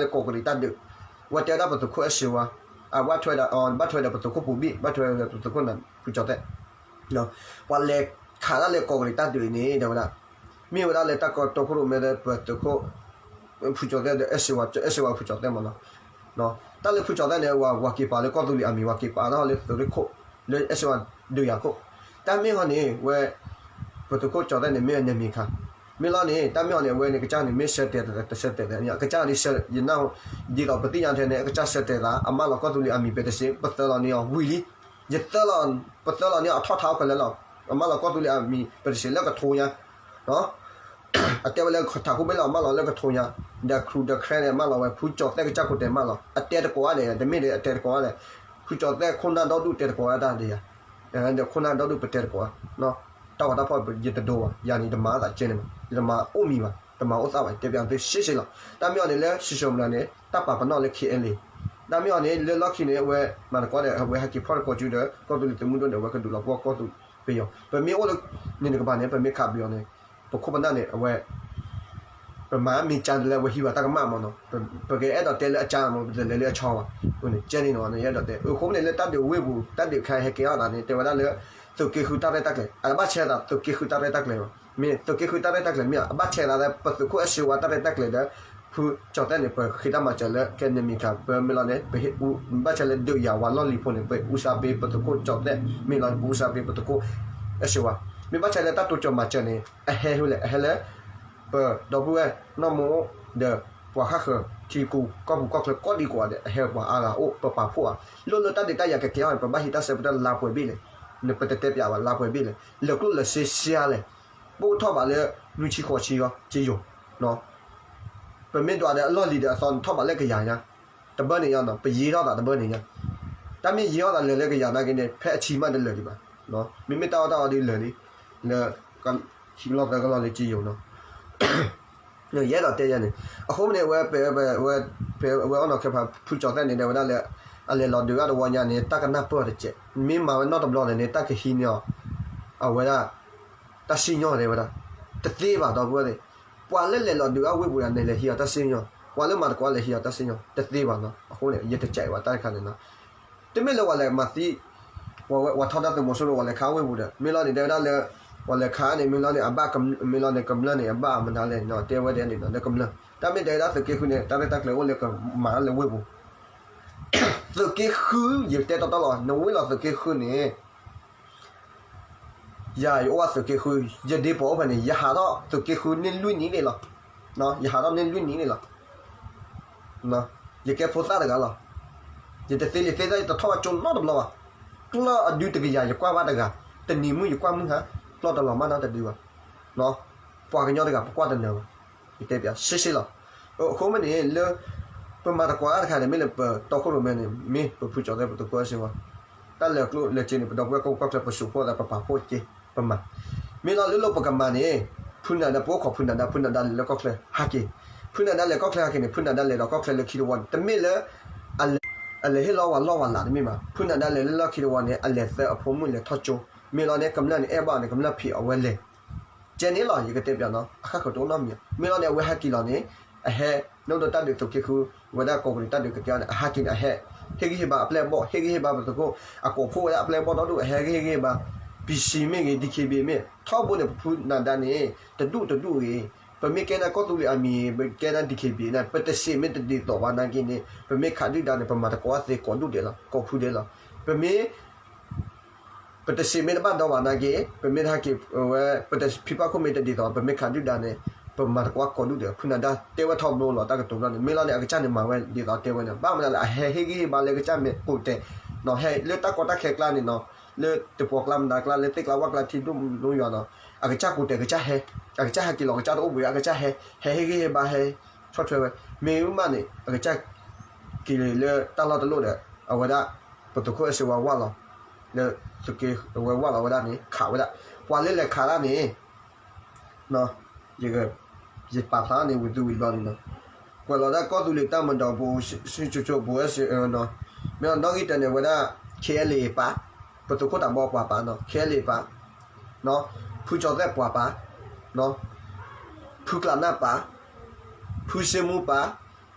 လၢကီၢ်ကရံးတၢ်ဒုး, ဝဲတဲဝဲဒၣ်ပသုးခိၣ်အဲၣ်စ့ဝါ, အဘၣ်ထွဲဒီး ဘၣ်ထွဲဒီးပသုးခိၣ်ပူၤဘံၣ်, ဘၣ်ထွဲဒီးပသုးခိၣ်နၢ်ဖုကၠီၤသဲၣ်, ပှၤလဲၤခးတၢ်လၢကီၢ်ကရံးတၢ်ဒုးအံၤန့ၣ် တဲဝဲဒၣ်, မ့ၢ်ဝဲဒၣ်လၢတၢ်ကတိၤခိၣ်ရိၣ်မဲလၢပသုးခိၣ် ဖုကၠီၤသဲၣ်ဒီးအဲၣ်စ့ဝါ, အဲၣ်စ့ဝါဖုကၠီၤသဲၣ်မးနီၤ. တၢ်လၢဖုကၠီၤသဲၣ်န့ၣ် ဝၤက့ၤပာ်လၢကီၢ်သူလ့ၤအမံၤ, ဝၤက့ၤပာ်ထီၣ်လၢသုးရ့ၣ်ခိၣ်, လၢအဲၣ်စ့ဝါဒုးယၤခိၣ်, တၢ်မ့ၢ်ဟီန့ၣ် ဝဲ ပသုးခိၣ်ကၠီၤသဲၣ်န့ၣ် မ့ၢ်အန့ၣ်မံၤခါ, မ့ၢ်လီၤန့ၣ် တၢ်မ့ၢ်ဟီန့ၣ် အဝဲန့ၣ် ကစၢ်န့ၣ် မ့ၢ်ဆၢတဲာ်တဆၢတဲာ်, ကစၢ်ဒ်ဆၢ ယနၢ်, ဒ်သိးပသ့ၣ်ညါထဲန့ၣ် ကစၢ်ဆၢတဲာ်သး အမၢလီၤကီၢ်သူလ့ၤအမံၤ ပတစ့း, ပသၢလီၤန့ၢ်အီၤဝံၤလံ, ယသၢလီၤ, ပသၢလီၤန့ၢ်အီၤထီၣ်ထါအိၣ်ဖဲလဲၣ်လီၤ, အမၢလီၤကီၢ်သူလ့ၤအမံၤ ပတစ့းလၢကထိညါ အတဲဝဲလၢထးခိၣ်ဘ့ၣ်လီၤ အမၢလီၤလၢကထိညါ, ဒီးခရူဒီးခရဲန့ၣ် အမၢလီၤဝဲ ဖုကၠီၤသဲၣ်ကစၢ်ခိၣ်တဲာ်မၢလီၤ, အတဲတကိးဧါန့ၣ် တမ့ၢ်ဒီးအတဲတကိးဧါလဲၣ်, ဖုကၠီၤသဲၣ်ခိၣ်နၢ်ဒီဒူၣ်တဲတကိးဧါတၢ်ဒ်ယၤ, ဒီးခိၣ်နၢ်ဒီဒူၣ်ပတဲတကိးဧါ, တၢ်ဂီၤတၢ်ဖီၣ်ယတဒိဘၣ်, ယၤန့ၣ် ယတမၤအသးကဲန့ၣ်ဘၣ်, ယတမၤအိၣ်မံၤဘၣ်, တမၤအိၣ်သးဘၣ်, တဲပျးသုရှဲရှဲလီၤ, တၢ်မ့ၢ်အီၤန့ၣ်လၢ စံၡိမလၤန့ၣ် တၢ်ပာ်ပနီၣ်လၢ ခ့အဲလ်အ့ တၢ်မ့ၢ်အီၤန့ၣ် လၢလီၢ်ခံန့ၣ် အဝဲမၤသကိးဒီး အဝဲဟဲက့ၤဖီၣ်တကိးစုဒီး ကီၢ်သူလ့ၤသုးမုၢ်ဒိၣ်န့ၣ် အဝဲကဒုးလီၤပှီၢ်ကီၢ်သူလ့ၤပယီၤ, ပမ့ၢ်အိၣ်လၢန့ၣ်တကပၤန့ၣ် ပမ့ၢ်ခးပယီၤန့ၣ် ပခိၣ်ပနၢ်န့ၣ် အဝဲ ပမၤမ့ၢ်ကါလၢအဝဲဟံးဝဲတၢ်ကမၣ်မးနီၤ, ပကအဲၣ်ဒိးတဲလၢအကါမး ပတလဲၤလၢအဆီဘၣ်, အဃိန့ၣ် ကဲန့ၣ်နီၤ ယအဲၣ်ဒိးတဲ, အဃိန့ၣ် လၢတၢ်ဒုးဝ့ၢ်ပူၤ တၢ်ဒုးခါဟဲကဲထီၣ်သးန့ၣ် တဲဝဲဒၣ်လၢ သုးက့ဃုတၢ်ရဲၣ်တၢ်ကျဲၤ, အဘၣ်ဆဲသးသုးက့ဃုတၢ်ရဲၣ်တၢ်ကျဲၤဘၣ်, မ့ၢ်သုးက့ဃုတၢ်ရဲၣ်တၢ်ကျဲၤမ့ၢ် အဘၣ်ဆဲသးလၢ ပသုးခိၣ်အဲၣ်စ့ဝါတၢ်ရဲၣ်တၢ်ကျဲၤဒီး ဖုကၠီၤသဲၣ်န့ၣ် ပဃ့တၢ်မၤစၢၤလၢ ကဲန့ၣ်မံၤခါ ပမ့ၢ်လီၤန့ၣ် ပဟ့ၣ်အူ, ဘၣ်ဆဲလၢဒုးယၤဝၤလီၢ်လံၤဖိန့ၣ် ပအူစါပ့ ပသုးခိၣ်ကၠီၤသဲၣ် မ့ၢ်လီၤန့ၣ် ပအူစါပ့ ပသုးခိၣ်အဲၣ်စ့ဝါ, မ့ၢ်ဘၣ်ဆဲလၢတၢ်တိစၢၤမၤစၢၤန့ၣ် အဟဲဝဲလဲၣ်, အဟဲလၢ ပဒီပုၢ်ဝဲၢ်နီၢ်မိၢ်ဒီး ပှၤဃၣ်ဃၢၤ ထံကိးကီၢ်ပူၤကီၢ်ချၢကိးဒံကိးဂၤဒဲး အဟဲပှၤအါဂၤအိၣ် ပပာ်ဖှိၣ်အီၤ, လိၣ်လၢတၢ်ဒုးတၢ်ယၤကကဲထီၣ်န့ၣ် ပဘၣ်ဟံးတၢ်ဆၢကတီၢ်လါပှဲၤဘ့ၣ်လဲၣ်, နပတတဲပျးဘၣ် လါပှဲၤဘ့ၣ်လဲၣ်, လၢာ်ကျိၣ်လၢာ်စ့စ့ဧါလဲၣ်, ပအိၣ်ထီၣ်ဘးလၢ နွံဆံဃိးဆံဂီၤ ကယိၤ ပမ့ၢ်ဒွးဒီးအလီၢ်လံၤဒီးအသီန့ၣ် ထီၣ်ဘးလၢကယၤညါ, တဘၢန့ၣ်ညါနီၤ ပယံာ်ထီၣ်သးတဘၢန့ၣ်ညါ, တၢ်မ့ၢ်ယံာ်ထီၣ်သးလၢာ်လၢကယၤနာ်က့န့ၣ် ဖဲအဆံးမးတလၢာ်ဒံးဘၣ်, မ့မ့ၢ်တၢ်အီၣ်တၢ်အီဒုးလၢာ်လံ, လၢ ထံလီၢ်သၢကလီၢ်လၢကယိၤနီၤ ယအဲၣ်ဒိးတဲယၤန့ၣ်, အဃိန့ၣ် အဝဲ ဖဲအဝဲအီၣ်နီၤခဲဖး ဖုကၠီၤသဲၣ်န့ၣ် တဲဝဲဒၣ်လၢ အလဲၤလီၤဒုးတၢ်တဝီညါန့ၣ် တၢ်ကနၢ်ပၢၢ်တစဲး, မ့ၢ်မၤဝဲနီတဘျီန့ၣ်န့ၣ် တၢ်ကဟံးန့ၢ်အီၤ အဝဲဒၣ် တၢ်စံၣ်ညီၣ်တဲဝဲဒၣ်, တသ့ဘၣ်ဒီပုၢ်ဝဲၢ်သ့ၣ်, ပှၤလၢလဲၤလီၤဒုးအဝ့ၢ်ပူၤန့ၣ် လဲၤဟံးအီၤတၢ်စံၣ်ညီၣ်, ပှၤလၢမၤသကိးလဲၤဟံးအီၤတၢ်စံၣ်ညီၣ် တသ့ဘၣ်နီၤ, အဃိန့ၣ် ယတစဲးဘၣ်တၢ်တခါန့ၣ်နီၤ တမ့ၢ်လၢပှၤလဲၤမၤသံ ပှၤထီဒါသုးမီၤစိရိၤ ပှၤလဲၤခးဝ့ၢ်ပူၤဒီး မ့ၢ်လီၤန့ၣ် တဲဝဲဒၣ်လၢ ပှၤလဲၤခးန့ၣ် မ့ၢ်လီၤန့ၣ် အဘၣ် မ့ၢ်လီၤန့ၣ် ကမျၢၢ်န့ၣ် အဘၣ်မနုၤလဲၣ်နီၤ တဲဝဲဒၣ်န့ၣ်နီၤ လၢကမျၢၢ် တၢ်မ့ၢ်တဲဝဲဒၣ်သုးက့ဃုန့ၣ် တၢ်ရဲၣ်တၢ်ကျဲၤအိၣ်လၢကမၤလၢဝ့ၢ်ပူၤ သုးက့ဃု ယတဲတီတီလီၤ နဝ့ၢ်လီၤသုးက့ဃုန့ၣ် ယၤယအိၣ်ဘၣ်သုးက့ဃု ယဒ့ပိာ်အိၣ်ဖဲန့ၣ် ယဟးထီၣ်သုးက့ဃုန့ၢ်လွံၢ်နံၣ်န့ၣ်လီၤ. ယဟးထီၣ်န့ၢ်လွံၢ်နံၣ်န့ၣ်လီၤ. ယကဲဖိသၣ်တဂၤလီၤ. ယတသ့လံာ်သ့ၣ်တၢ် ယတထီၣ်ဘၣ်ကၠိနီတဘျီဘၣ်. ကျီၢ်အဒုတကယၤ ယကွၢ်ဘၣ်တဂၤ, တနံၤမုၢ်ယကွၢ်မုၢ်ဟါ, ကျီၢ်တလီၤမၢ်နီတဒုဘၣ်. ပှၤကညီတဂၤ ပကွၢ်တနၢၤဘၣ်. ယတဲပျးရှဲရှဲလီၤ. အဃိမ့ၢ်န့ၣ် လၢ ပမၤသကိးတၢ်တခါန့ၣ် မ့ၢ်လၢပတီခိၣ်ရိၣ်မဲန့ၣ် မ့ၢ်ပဖုကၠီၤသဲၣ် ပသုးခိၣ်အဲၣ်စ့ဝါ တၢ်လဲၤကျိၣ်လဲၤစ့န့ၣ် ပဒီပုၢ်ဝဲၢ်ကီၢ်ပူၤကီၢ်ချၢ ပစူးဖှိၣ်သး ပပာ်ဖှိၣ်က့ၤ ပမၤ. မ့ၢ်လီၤလၢလီၢ်ပကမၤန့ၣ် ဖုနၤဒါ ပအိၣ်ခိးဖုနၤဒါ ဖုနၤဒါလဲၤလၢကီၢ်ချၢဟဲက့ၤ. ဖုနၤဒါလဲၤကီၢ်ချၢဟဲက့ၤန့ၣ် ဖုနၤဒါလဲၤဒီးကီၢ်ချၢလၢခံတဝီန့ၣ် တမ့ၢ်လၢ အလဲၤဟ့ၣ်လီၤဝဲလီၢ်ဝဲလးတမ့ၢ်ဘၣ်. ဖုနၤဒါလဲၤလၢလီၢ်ခံတဝီန့ၣ် အလဲၤသၢအဖိမုၣ်လဲၤထီၣ်ကၠိ. မ့ၢ်လီၤန့ၣ် ကမျၢၢ်န့ၣ်အဲၣ်ဘၣ်န့ၣ် ကမျၢၢ်ဖံးအဝဲလဲၤ ကဲန့ၣ်လီၤ ယကတဲပျးနီၤ အဃၣ်ဃၢၤတအိၣ်နီတမံၤ. မ့ၢ်လီၤန့ၣ် အဝဲဟဲက့ၤလီၤန့ၣ် အဟဲ နအိၣ်ဒီးတၢ်ဒုးသုးက့ဃု ဝဲဒၣ်ကီးကရံးတၢ်ဒုးကကဲအီၤန့ၣ် အဟဲက့ၤန့ၣ် အဟဲ ဟ့ၣ်ဂံၢ်ဟ့ၣ်ဘါအပျဲၢ်အဘီၣ် ဟ့ၣ်ဂံၢ်ဟ့ၣ်ဘါပသုးခိၣ် အကိးဖှိၣ်ဝဲဒၣ်အပျဲၢ်အဘီၣ်ဒီဒူၣ် အဟဲဟ့ၣ်ဂံၢ်ဟ့ၣ်ဘါ ပံၢ်စံမ့ၢ်ဂ့ၤ ဒံၣ်ခ့ဘံၣ်မ့ၢ် ထီဘိန့ၣ် ပဖုနၤဒါန့ၣ် တဒူၣ်တဒူၣ်ဂ့ၤ ပမ့ၢ်ကဲဒၣ်ကီၢ်သူလ့ၤအမံၤ ပကဲဒၣ် ဒံၣ်ခ့ဘံၣ် န့ၣ် ပတစ့းမ့ၢ်တဒ်သိးဘၣ်နာ်က့န့ၣ် ပမ့ၢ်ခးဒုၣ်ဒါန့ၣ် ပမၤသကိးအီၤသ့ကိးဒူၣ်ဒဲးလီၤ ကိးဖုဒဲးလီၤ. ပမ့ၢ် ပတစ့းမ့ၢ်တဘၣ်ဒီးဘၣ်နာ်က့ ပမ့ၢ်တဟဲက့ၤဝဲ ပတဖံးဘၣ်ခိၣ်မ့ၢ်တဒ်သိး ပမ့ၢ်ခးဒုၣ်ဒါန့ၣ် ပမၤသကိးကိးဒူၣ်ဒဲး ဖုနၤဒါတဲဝဲထီဘိလီၤ တၢ်ကတိၤဘျီန့ၣ် မ့ၢ်လီၤန့ၣ် အကစၢ်န့ၣ်မၤဝဲဒ်သိးတဲဝဲန့ၣ် ဘၣ်မနုၤလဲၣ် အဟဲဟ့ၣ်ဂံၢ်ဟ့ၣ်ဘါလၢကစၢ်မဲာ်ကိးတဲာ် နီၤဟဲလၢတၢ်ကီတၢ်ခဲကျါန့ၣ်နီၤ လၢတပှီၢ်ကျါမတၤကျါ လၢသ့ၣ်ကျါဝၣ်ကျါထံဒိၣ်ဒိၣ်ယွၤနီၤ အကစၢ်ကိးတဲာ်ကစၢ်ဟဲ အကစၢ်ဟဲက့ၤလီၤ ကစၢ်တအိၣ်ဘှံး အကစၢ်ဟဲ ဟဲဟ့ၣ်ဂံၢ်ဟ့ၣ်ဘါဟဲ ဆီၣ်ထွဲဝဲ မ့ၢ်မးန့ၣ် အကစၢ်က့ၤလၢတၢ်လီၢ်တလီၢ်ဒီး အဝဲဒၣ် ပသုးခိၣ်အဲၣ်စ့ဝါဝၣ်လီၤ လၢသုးက့ အဝဲဝၣ်လီၤဝဲဒၣ်န့ၣ် ခးဝဲဒၣ် ပှၤလၢလဲၤခးတၢ်န့ၣ် ယ ယပာ်ဖျါန့ၣ် ဝံၤသုဝံၤဘျီန့ၣ်နီၤ ကွဲးလီၤဒၣ်ကီၢ်သူလ့ၤတၢ်မၤဒီးပူၤ ဆူကၠိကၠိပူၤ အဲၣ်စ့နီၤ မ့ၢ်နီၢ်ဂံၢ်တၢန့ၣ် ဝဲဒၣ် ခဲလ့ပာ် ပသုးခိၣ်တၢ်ဘီပှၤပာ်နီၤ ခဲလ့ပာ် ဖုကၠီၤသဲၣ်ပှၤပာ် ဖုကျးနၢ်ပာ် ဖုစ့မူပာ်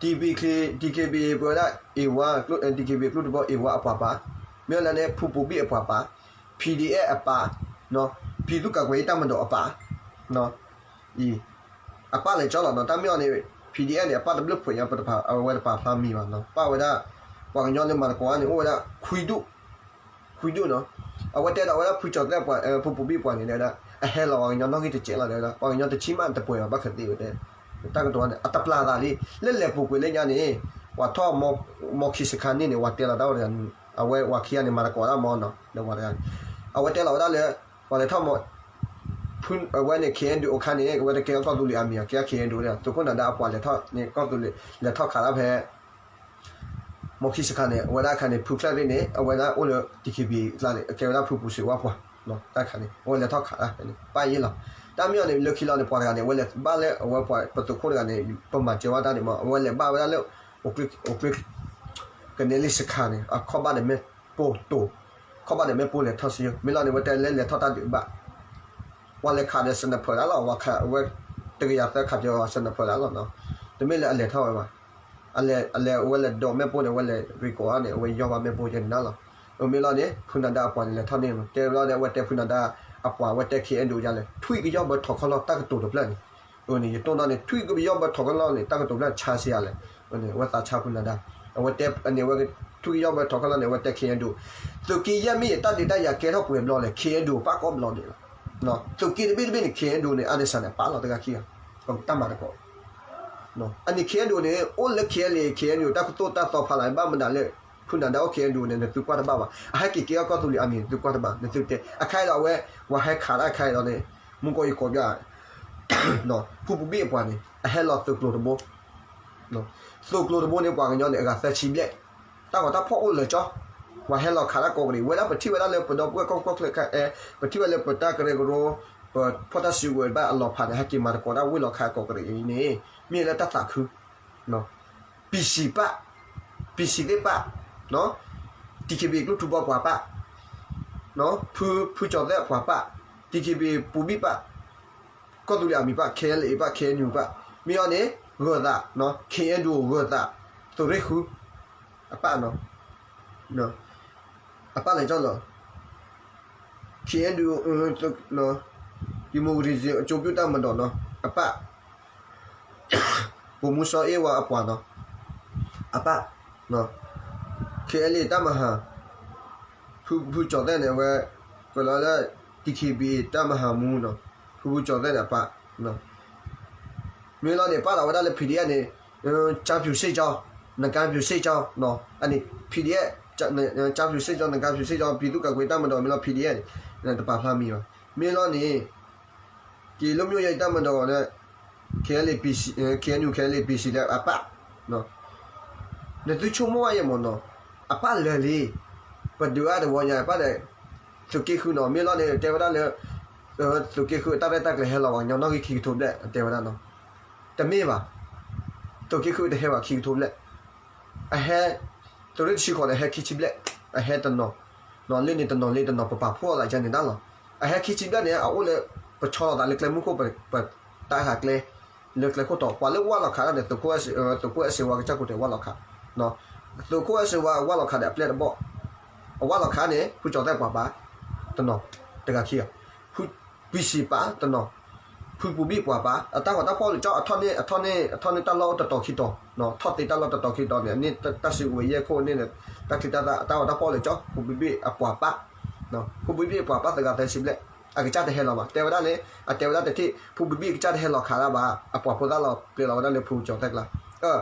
DKBA ပဝဲဒၣ် A one ကျိ DKBA ကျိတဘီ A one အပှၤပာ်, မ့ၢ်လၢန့ၣ် ဖုပူၤဘံၣ်အပှၤပာ်, PDF အပာ်, ပြည်သူ့ကာကွယ်ရေးတပ်မတော်အပာ်, အပာ်လဲၤကၠီလီၤနီၤ. တၢ်မ့ၢ်အီၤန့ၣ် PDF န့ၣ် အပာ်တဘျုးဖှဲးညါ ပတဖၣ် အဝဲတပာ်ဖျါမံၤဘၣ်နီၤ. ပာ်ဝဲဒၣ် ပှၤကညီလၢမၤသကိးန့ၣ် အိၣ်ဝဲဒၣ် ခွံဒူၣ် ခွံဒူၣ်နီၤ. အဝဲတဲဒီးဝဲဒၣ်ဖုကၠီၤသဲၣ်ပှၤ ဖုပူၤဘံၣ်ပှၤန့ၣ် တဲဝဲဒၣ် အဟဲလီၤပှၤကညီနီၣ်ဂံၢ်တစဲးလီၤ တဲဝဲဒၣ် ပှၤကညီတဆံမးတပှဲၤဘၣ် ဘၣ်ဃးသ့ဝဲတဲ တၢ်ကတိၤန့ၣ် အတပျၢ်သးလံ လၢလဲၤပူၤကွံာ်လၢညါန့ၣ် ပှၤထီၣ် မီခံစခါန့ၣ်န့ၣ် ပှၤတဲလီၤတၢ်ဝဲတဂၤ အဝဲပှၤခံဂၤန့ၣ် မၤသကိးတၢ်မီၤနီၤ လၢပှၤတဂၤန့ၣ် အဝဲတဲလီၤဝဲဒၣ်လၢ ပှၤလဲၤထီၣ်မီ ဖုအဝဲန့ၣ် KNDO အခါန့ၣ် အဝဲတကဲကီၢ်သူလ့ၤအမံၤ အကဲ KNDO န့ၣ် သုးခိၣ်နၤဒါအပှၤလဲၤထီၣ်န့ၣ် ကီၢ်သူလ့ၤ လဲၤထီၣ်ခးတၢ်ဖဲ မီခံစခါန့ၣ် အဝဲဒၣ်အခါန့ၣ် ဖုချၢၣ်သ့ၣ်န့ၣ် အဝဲဒၣ်အိၣ်လၢ DKBA အကျါန့ၣ် အကဲဝဲဒၣ်ဖုပူၤစ့ဝါပှၤ တၢ်ခါန့ၣ် အဝဲလဲၤထီၣ်ခးတၢ်ဖဲန့ၣ် ပၢ်ယ့ၢ်လီၤ. တၢ်မ့ၢ်အီၤန့ၣ် လၢခံလီၤန့ၣ် ပှၤတဂၤန့ၣ် အဝဲလဲၤဘၣ်လၢအဝဲပှၤပသုးခိၣ်တဂၤန့ၣ် ပမၤစၢၤဝဲတၢ်န့ၣ်မီၤ အဝဲလဲၤဘၣ်ဝဲဒၣ်လၢ အိၣ်ကျ့ ကနဲလံစခါန့ၣ် အခီၣ်ဘၣ်ဒီးမ့ၣ်ပိၢ်တိၤ ခီၣ်ဘၣ်ဒီးမ့ၣ်ပိၢ်လဲၤထီၣ်စ့ယိၤ မ့ၢ်လီၤန့ၣ် အဝဲတဲလၢလဲၤထီၣ်တၢ်ဒုးဘၣ် ပှၤလဲၤခးဒီးစနၢၣ်ဖၢၣ်ဒၣ်လီၤ ပှၤခးဝဲ တကယၤသၢခးကၢၤစနၢၣ်ဖၢၣ်ဒၣ်လီၤနီၤ တမ့ၢ်လၢအလဲၤထီၣ်ဝဲဘၣ် အလဲၤ အလဲၤ အဝဲလဲၤဒိးမ့ၣ်ပိၢ်န့ၣ် အဝဲလဲၤရံကိးအါန့ၣ် အဝဲယီၢ်ဘၣ်မ့ၣ်ပိၢ်ယဲန့ၣ်ဒၣ်လီၤ အမ့ၢ်လီၤန့ၣ် ဖုနၤဒါအပှၤန့ၣ် လဲၤထီၣ်န့ၣ် တဲဝဲလီၤဒီး အဝဲတဲဖုနၤဒါအပှၤ အဝဲတဲ KNDO ယါလဲၣ် ထွံၣ်ကယီၢ်ဘၢထီၣ်ခီလီၤတၢ်ကတိၤတဖျၢၣ်န့ၣ် အန့ၣ် ယတိၢ်နီၣ်န့ၣ် ထွံၣ်ကယီၢ်ဘၢထီၣ်ခီလီၤန့ၣ် တၢ်ကတိၤဖျၢၣ်ဆါစ့ယါလဲၣ် အဝဲသးဆါဖုနၤဒါ အဝဲတဲန့ၣ် အဝဲ ထွံၣ်ကယီၢ်ဘၢထီၣ်ခီလီၤန့ၣ် အဝဲတဲ KNDO သုးက့ယဲၢ်မ့ၢ်ယတၢ်ဒုးတၢ်ယၤကဲထီၣ်ပှဲၤဘျီလဲၣ် KNDO ပာ်ကီဘျီန့ၣ်လီၤ သုးက့တဘ့ၣ်တဘ့ၣ်န့ၣ် KNDO န့ၣ် အဒစၢ်န့ၣ် ပာ်လီၤတဂၤခံဂၤ တၢ်မၤသကိး အန့ၣ် KNDO န့ၣ် အိၣ်လၢ KNLA KNU တၢ်ကသိၣ်တၢ်သီဖးလီၤ ဘၣ်မနုၤလၢ ဖုနၤဒါအိၣ် KNDO န့ၣ် နသုကွၢ်တဘၣ်ဘၣ် အဟဲက့ၤက့ၤအီၣ်ကီၢ်သူလ့ၤအမံၤ နသုကွၢ်တဘၣ် နသုတဲ အခါအံၤဒီးအဝဲ ပှၤဟဲခးတၢ်အခါအံၤဒီးန့ၣ် မူကီၢ်ယကီၢ်ဘၣ် ဖုပူၤဘံၣ်အပှၤန့ၣ် အဟဲလီၤသုးကျိၤတဘိ သုးကျိၤတဘိန့ၣ် ပှၤကညီန့ၣ် အဂၤသၢဆံဘျဲၣ် တၢ်ဂီၤတၢ်ဖီၣ်အိၣ်လၢာ်ကၠီ ပှၤဟဲလီၤခးတၢ်ကိးကရံး ဝဲဒၣ်ပထံၣ်ဝဲဒၣ်လၢပဒီပုၢ်ဝဲၢ်ကီၢ်ကီၢ်ချၢ ပထံၣ်ဝဲလၢပတၢ်ကရၢကရိ ပဖီၣ်တၢ်စုကဝဲၤဘၣ်အလီၤဖးန့ၣ် ဟဲက့ၤမၤသကိးတၢ်ဝ့ၢ်လီၤခးကိးကရံးအံၤန့ၣ် မ့ၢ်လၢတၢ်သးခု PC ပၢ် PC သ့ၣ်ပၢ် DKBA ကျိၣ်ထူဘီပှၤပၢ် ဖု ဖုကၠီၤသဲၣ်ပှၤပၢ် DKBA ပူၤဘံၣ်ပၢ် ကီၢ်သူလ့ၤအမံၤပၢ် KNLA ပၢ် KNU ပၢ် မ့ၢ်အီၤန့ၣ် ဂၢၤသး KNDO ဂၢၤသး သုးရ့ၣ်ဃု အပၢ်နီၤ အပၢ်လဲၤကၠီလီၤ KNDO ဒီမိုကရေစီအကျိုးပြုတပ်မတော်နီၤ အပၢ် ဗိုလ်မှူးစောအေးဝါအပှၤနီၤ အပၢ် KNLA တပ်မဟာ ဖု ဖုကၠီၤသဲၣ်န့ၣ် အဝဲ ကွဲးလီၤလၢ DKBA တပ်မဟာမှူးနီၤ ဖု ဖုကၠီၤသဲၣ်န့ၣ် အပၢ် မ့ၢ်လီၤန့ၣ် ပာ်လီၤဝဲဒၣ်လၢ PDF န့ၣ် ကျားဖြူစစ်ကြောင်း နကါဖြူစစ်ကြောင်းနီၤ အန့ၣ် PDF ကျားဖြူစစ်ကြောင်း နကါဖြူစစ်ကြောင်း ပြည်သူ့ကာကွယ်ရေးတပ်မတော် မ့ၢ်လီၤ PDF န့ၣ် တပာ်ဖျါမံၤဘၣ် မ့ၢ်လီၤန့ၣ် ကရင်လွတ်မြောက်ရေးတပ်မတော်န့ၣ် KNLA PC KNU KNLA PC လၢအပၢ် နသုဆိကမိၣ်ဝဲယဲမ့ၢ်နီၤ အပၢ်လၢာ်လံ ပဒုးအါတဝီညါ ပၢ်ဒီး သုးက့ဃုနီၤ မ့ၢ်လီၤန့ၣ် တဲဝဲဒၣ်လၢ သုးက့ဃုအတၢ်ရဲၣ်တၢ်ကျဲၤဟဲလီၤပှၤကညီနီၣ်ဂံၢ်ခံကထိဘျဲၣ် တဲဝဲဒၣ်နီၤ တမ့ၢ်ဘၣ် သုးက့ဃုတဟဲဘၣ်ခံကထိဘျဲၣ် အဟဲ သုးရ့ၣ်တဆံဃိးန့ၣ် အဟဲခံဆံဘျဲၣ် အဟဲတနီၤ လၢန့ၣ်တနီၤလၢတနီၤ ပပာ်ဖှိၣ်အီၤသးကန့ၣ်ဒၣ်လီၤ အဟဲခံဆံဘျဲၣ်န့ၣ် အအိၣ်လၢ ပဆီလီၤသးလၢကျဲမုၢ်ခိၣ် ပတၢ်ဟးကျဲ လၢကျဲခိၣ်တီ ပှၤလၢဝၢ်လီၤခးတၢ်န့ၣ် သုးခိၣ်အဲၣ်စ့ဝါကစၢ်ကိးတဲာ်ဝၢ်လီၤခး သုးခိၣ်အဲၣ်စ့ဝါဝၢ်လီၤခးဒီးအပျဲၢ်တဘီၣ် အဝၢ်လီၤခးန့ၣ် ဖုကၠီၤသဲၣ်ပှၤပၢ် တနီၤ တဂၤခံဂၤ ဖု ပံစံးပၢ် တနီၤ ဖုပူၤဘံၣ်ပှၤပၢ် အတၢ်ဂီၤတၢ်ဖီၣ်လၢကၠီ အထီၣ်န့ၢ် အထီၣ်န့ၢ် အထီၣ်န့ၢ်တၢ်လီၢ်အိၣ်တတီၤခံတီၤ ထီၣ်သ့တၢ်လီၢ်တတီၤခံတီၤန့ၣ် န့ၢ်တၢ်စုကဝဲၤယဲၢ်ခိၣ်န့ၣ် တၢ်ချံတၢ်သၣ် အတၢ်ဂီၤတၢ်ဖီၣ်လၢကၠီ ဖုပူၤဘံၣ်အပှၤပၢ် ဖုပူၤဘံၣ်အပှၤပၢ်သဂၤသၢဆံဘျဲၣ် အကစၢ်တဟဲလီၤဘၣ် တဲဝဲဒၣ်န့ၣ် အတဲဝဲဒၣ်တထံၣ် ဖုပူၤဘံၣ်အကစၢ်တဟဲလီၤခးတၢ်ဘၣ် အပှၤဖိသၣ်လီၤပျဲလီၤဝဲဒၣ်လၢဖုကၠီၤသဲၣ်ကျါ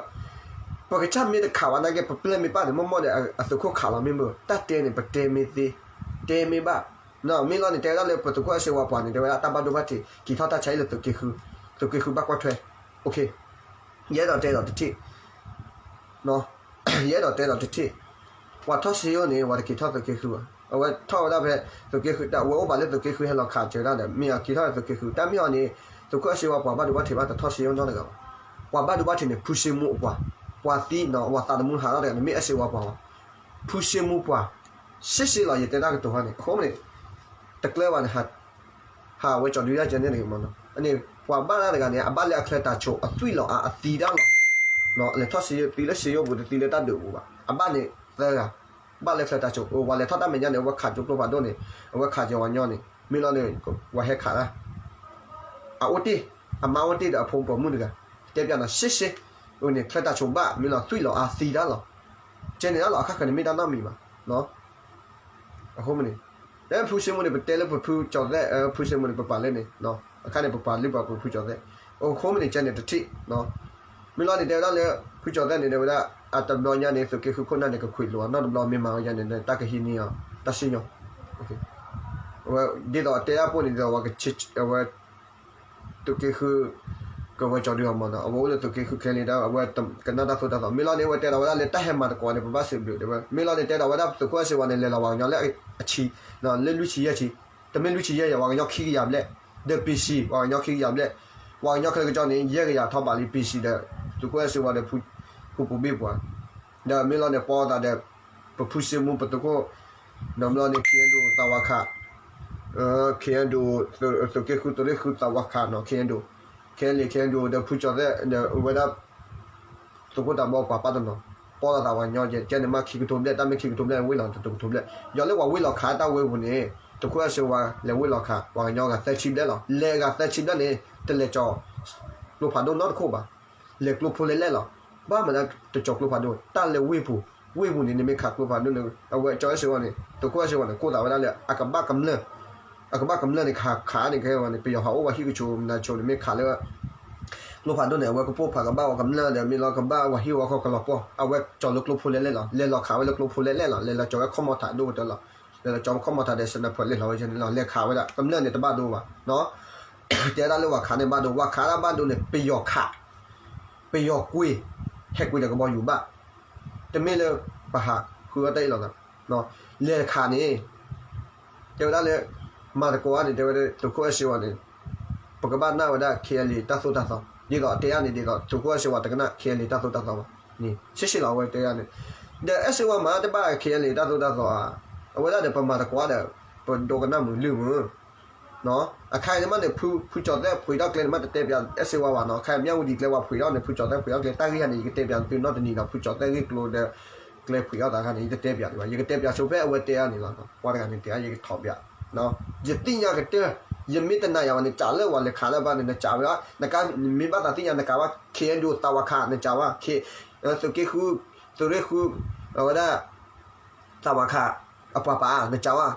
ပကစၢ်မ့ၢ်တခးဘၣ်နာ်က့ ပပျဲၢ်မ့ၢ်ပၢ်န့ၣ် မ့ၢ်မ့ၢ်ဒီး အသုးခိၣ်ခးလီၤမ့ၢ်မ့ၢ် တၢ်တဲန့ၣ် ပတဲမ့ၢ်သ့ တဲမ့ၢ်ဘၣ် မ့ၢ်လီၤန့ၣ် တဲဝဲဒၣ်လၢပသုးခိၣ်အဲၣ်စ့ဝါပှၤန့ၣ် တဲဝဲဒၣ်တၢ်ဘၣ်ဒိဘၣ်ထံး က့ၤထီၣ်တၢ်ဆါဟံၣ်လၢသုးက့ဃု သုးက့ဃုဘၣ်ကွၢ်ထွဲ ယအဲၣ်ဒိးတဲဒီးတထံၣ် ယအဲၣ်ဒိးတဲဒီးတထံၣ် ပှၤထီၣ်စ့ယိၣ်န့ၣ် ပှၤတက့ၤထီၣ်သုးက့ဃုဘၣ် အဝဲထီၣ်ဝဲဒၣ်ဖဲ သုးက့ဃု တၢ်ဝဲအိၣ်ဘၣ်လၢသုးက့ဃုဟဲလီၤခးစၢၤဒၣ်ဒီး မ့ၢ်အက့ၤထီၣ်သုးက့ဃု တၢ်မ့ၢ်အီၤန့ၣ် သုးခိၣ်အဲၣ်စ့ဝါပှၤဘၣ်ဒိဘၣ်ထံးဘၣ်တထီၣ်စ့ယိၣ်နီတဂၤဘၣ် ပှၤဘၣ်ဒိဘၣ်ထံးန့ၣ် ဖုစ့မူအပှၤ ပှၤသံနီၤ ပှၤသးသမူဟးထီၣ်တဂၤန့ၣ် မ့ၢ်အဲၣ်စ့ဝါပှၤဘၣ် ဖုစ့မူပှၤ စ့စ့လီၤ ယတဲတၢ်ကတိၤဟီန့ၣ် အဃိန့ၣ် တကျဲဘၣ်န့ၣ် ဟးဝဲကၠီၤဒုယၢ်ကၠဲန့ၣ်တဂ့ၤမ့ၢ်နီၤ အန့ၣ် ပှၤဘၣ်တၢ်တဂၤန့ၣ် အဘၣ်လၢအချၢတၢ်ဆိး အသွံၣ်လီၤအါ အသံတၢ်လီၤ လဲၤထီၣ်သံလၢစ့ယိၣ်ပူၤ တသံလၢတၢ်ဒုးပူၤဘၣ်. အဘၣ်န့ၣ်သၢဂၤ, ဘၣ်လၢချၢတၢ်ဆိး ပှၤလဲၤထီၣ်တၢ်မဲာ်ညါန့ၣ် အဝဲခးကၠိကျိဖးဒိၣ်န့ၣ် အဝဲခးကၠိပှၤကညီန့ၣ် မ့ၢ်လီၤန့ၣ် ပှၤဟဲခးတၢ် အအိၣ်တ့ၢ်, အမါအိၣ်တ့ၢ်ဒီးအဖိပိာ်မုၣ်တဂၤ, တဲပၠးနီၤ ရှဲရှဲ, အန့ၣ် ချၢတၢ်ဆိးဘၣ် မ့ၢ်လီၤသွံၣ်လီၤအါသံတၢ်လီၤ. ကဲန့ၣ်တၢ်လီၤ အခါဃၢၤန့ၣ်မ့ၢ်တၢ်နီတမံၤဘၣ်. အဃိမ့ၢ်န့ၣ် ဖုစ့မူန့ၣ် ပတဲလၢပဖုကၠီၤသဲး, ဖုစ့မူန့ၣ် ပပာ်လၢန့ၣ်, အခါန့ၣ် ပပာ်လၢပှၤပဖုကၠီၤသဲး, အဃိမ့ၢ်န့ၣ် ကဲန့ၣ်တထံၣ် မ့ၢ်လီၤန့ၣ် တဲဝဲဒၣ်လၢ ဖုကၠီၤသဲးန့ၣ် တဲဝဲဒၣ် အတဘျီညါန့ၣ် သုးက့ဃုခိၣ်နၢ်န့ၣ် ကခွံးလိာ်အီၤ နီတဘျီမ့ၢ်မၤဝဲယါန့ၣ် တၢ်ကဟံးန့ၢ်အီၤ တၢ်စံၣ်ညီၣ်, ဝဲ ဒ်သိးတဲဒၣ်ပိၢ်န့ၣ်ဒီး အဝဲ သုးက့ဃု ကဝဲကၠီၤဒုးအီၤမးနီၤ, အဝဲအိၣ်လၢသုးက့ဃုခဲလံဒီး အဝဲကနၣ်တၢ်သိၣ်တၢ်သီ မ့ၢ်လီၤန့ၣ် အဝဲတဲဒီးဝဲဒၣ်လၢတၢ်ဟဲမၤသကိးန့ၣ် ပဘၣ်စံးဘျုးတဲဝဲ, မ့ၢ်လီၤန့ၣ် တဲဒီးဝဲဒၣ်သုးခိၣ်အဲၣ်စ့ဝါန့ၣ် လဲၤလီၤပှၤကညီလၢအဆံ လၢလွံၢ်ဆံယဲၢ်ဆံ, တမ့ၢ်လွံၢ်ဆံယဲၢ်ယဲၢ် ပှၤကညီခံကယၤဘျဲၣ်, ဒီး ပီၣ်စံ ပှၤကညီခံကယၤဘျဲၣ်, ပှၤကညီခဲလၢာ်ကၠီန့ၣ် ယဲၢ်ကယၤထီၣ်ဘးလံ ပီၣ်စံဒီး သုးခိၣ်အဲၣ်စ့ဝါဒီး ဖုပူၤဘ့ၣ်ပှၤ ဒီးမ့ၢ်လီၤန့ၣ် ပီသးဒီး ပဖုစ့မူပသုးခိၣ်, ဒီးမ့ၢ်လီၤန့ၣ် ခ့ၣ်အဲၣ်ဒိၣ်သးဝးခး, ခ့ၣ်အဲၣ်ဒိၣ် သုးက့ဃု သုးရ့ၣ်ဃုသးဝးခးနီၤ ခ့ၣ်အဲၣ်ဒိၣ်, ခဲလံ ခ့ၣ်အဲၣ်ဒိၣ်ဒီးဖုကၠီၤသဲးဒီးဝဲဒၣ် သုးခိၣ်တၢ်ဘီပှၤပၢ်တနီၤ, ပီသးဝးညီကဲန့ၣ်မးခံကထိဘျဲၣ် တၢ်မ့ၢ်ခံကထိဘျဲၣ် ဝ့ၢ်လီၤတကထိဘျဲၣ်, ယီၤလၢပှၤဝ့ၢ်လီၤခးတၢ်ဝ့ၢ်ပူၤန့ၣ် သုးခိၣ်အဲၣ်စ့ဝါလဲၤဝ့ၢ်လီၤခး ပှၤကညီဂၤသၢဆံဘျဲၣ်လီၤ, လဲၤဂၤသၢဆံဘျဲၣ်န့ၣ် တလဲၤကၠီၤ ကျိဖးဒိၣ်နီတခိၣ်ဘၣ် လဲၤကျိဖိလဲလဲၣ်လီၤ. ဘၣ်မနုၤတကၠီၤကျိဖးဒိၣ် တၢ်လၢဝ့ၢ်ပူၤ, ဝ့ၢ်ပူၤန့ၣ် နမ့ၢ်ခးကျိဖးဒိၣ်န့ၣ် အဝဲကၠီၤအဲၣ်စ့ဝါန့ၣ် သုးခိၣ်အဲၣ်စ့ဝါန့ၣ် ကိးသးဝဲဒၣ်လၢ အကဘၣ်ကမျၢၢ်, အကဘၣ်ကမျၢၢ်န့ၣ် ခးခးန့ၣ်ကဲဝဲန့ၣ် ပယီၤဟးအိၣ်ဝဲဟံၣ်ကဆိး မနၤဆိးန့ၣ် မ့ၢ်ခးလၢ ကျိဖးဒိၣ်န့ၣ် အဝဲကပိၢ်ဖးကဘၣ်ဝဲကမျၢၢ်ဒီး မ့ၢ်လီၤကဘၣ်ဝဲဟံၣ်ဝဲခီကလီၤပှီၢ် အဝဲကၠီၤလၢကျိဖိလဲလဲၣ်လီၤ, လဲၤလီၤခးဝဲလၢကျိဖိလဲလဲၣ်လီၤ, လဲၤလီၤကၠီၤဝဲခီၣ်မီၤထးဒိၣ်ကတၢၢ်လီၤ, လဲၤလီၤကၠီၤဝဲခီၣ်မီၤထးဒီး sniper လဲၤလီၤဝဲန့ၣ်လီၤ, လဲၤခးဝဲဒၣ် ကမျၢၢ်န့ၣ်တဘၣ်ဒိဘၣ် တဲဒၣ်လၢပှၤခးန့ၣ်ဘၣ်ဒိ ပှၤခးဒၣ်ဘၣ်ဒိန့ၣ် ပယီၤခး, ပယီၤကွံာ်, ဟဲကွံာ်ဒီးကဘီယူၤဘၣ်, တမ့ၢ်လၢပဟးဃုအီၣ်တၢ်အ့ၣ်လိာ်သး, လဲၤခးန့ၣ် တဲဝဲဒၣ်လၢ မၤသကိးဧါန့ၣ် တဲဝဲဒၣ် သုးခိၣ်အဲၣ်စ့ဝါန့ၣ် ပကဘၣ်နာ်ဝဲဒၣ် ခ့ၣ်အဲၣ်လ့ တၢ်သိၣ်တၢ်သီ, ဒ်သိးအတဲအါန့ၣ် ဒ်သိးသုးခိၣ်အဲၣ်စ့ဝါတကနၣ် ခ့ၣ်အဲၣ်လ့ တၢ်သိၣ်တၢ်သီဘၣ်န့ၣ် ဆ့ဆ့လီၤ အဝဲတဲအါန့ၣ်, ဒီးအဲၣ်စ့ဝါမၤတဘၣ် ခ့ၣ်အဲၣ်လ့ တၢ်သိၣ်တၢ်သီဧါ, အဝဲဒၣ်ဒီးပမၤသကိးဒီး ပဒိကနၣ်မုာ်လုၢ်မုာ် အခါအံၤန့ၣ်မးန့ၣ် ဖုကၠီၤသဲးဖှံးထီၣ်ကျဲန့ၣ် မ့ၢ်တတဲပၠးအဲၣ်စ့ဝါဘၣ်နီၤ, အခါအံၤမၠၣ်ဝတံၤကျဲဝဲဖှံးထီၣ်န့ၣ် ဖုကၠီၤသဲးဖှံးထီၣ်ကျဲ တၢ်ဂ့ၢ်ဟါန့ၣ် ယကတဲပၠးသုနီတနံၤဒီး ဖုကၠီၤသဲးဂ့ၢ်ကျိၤဒီး ကျဲဖှံးထီၣ်သးခါန့ၣ် ယတတဲပၠးဒံးဘၣ်, ယကတဲပၠးဆိဖဲအဝဲတဲအါန့ၣ်လီၤ, ပှၤတဂၤန့ၣ်တဲအါ ယကထီၣ်ပၠး, ယသ့ၣ်ညါကတၢၢ်, ယမ့ၢ်တနာ်ယၤဘၣ်န့ၣ် နကးလၢပှၤလဲၤခးလၢဘၣ်န့ၣ် နကးဝဲဒၣ်, နကးမ့ၢ်ဘၣ်သးသ့ၣ်ညါ နကးဝဲ ခ့ၣ်အဲၣ်ဒိၣ်သးဝးခး နကးဝဲ, သုးက့ဃု, သုးရ့ၣ်ဃု, အဝဲဒၣ် သးဝးခး အပှၤပာ် နကးဝဲ,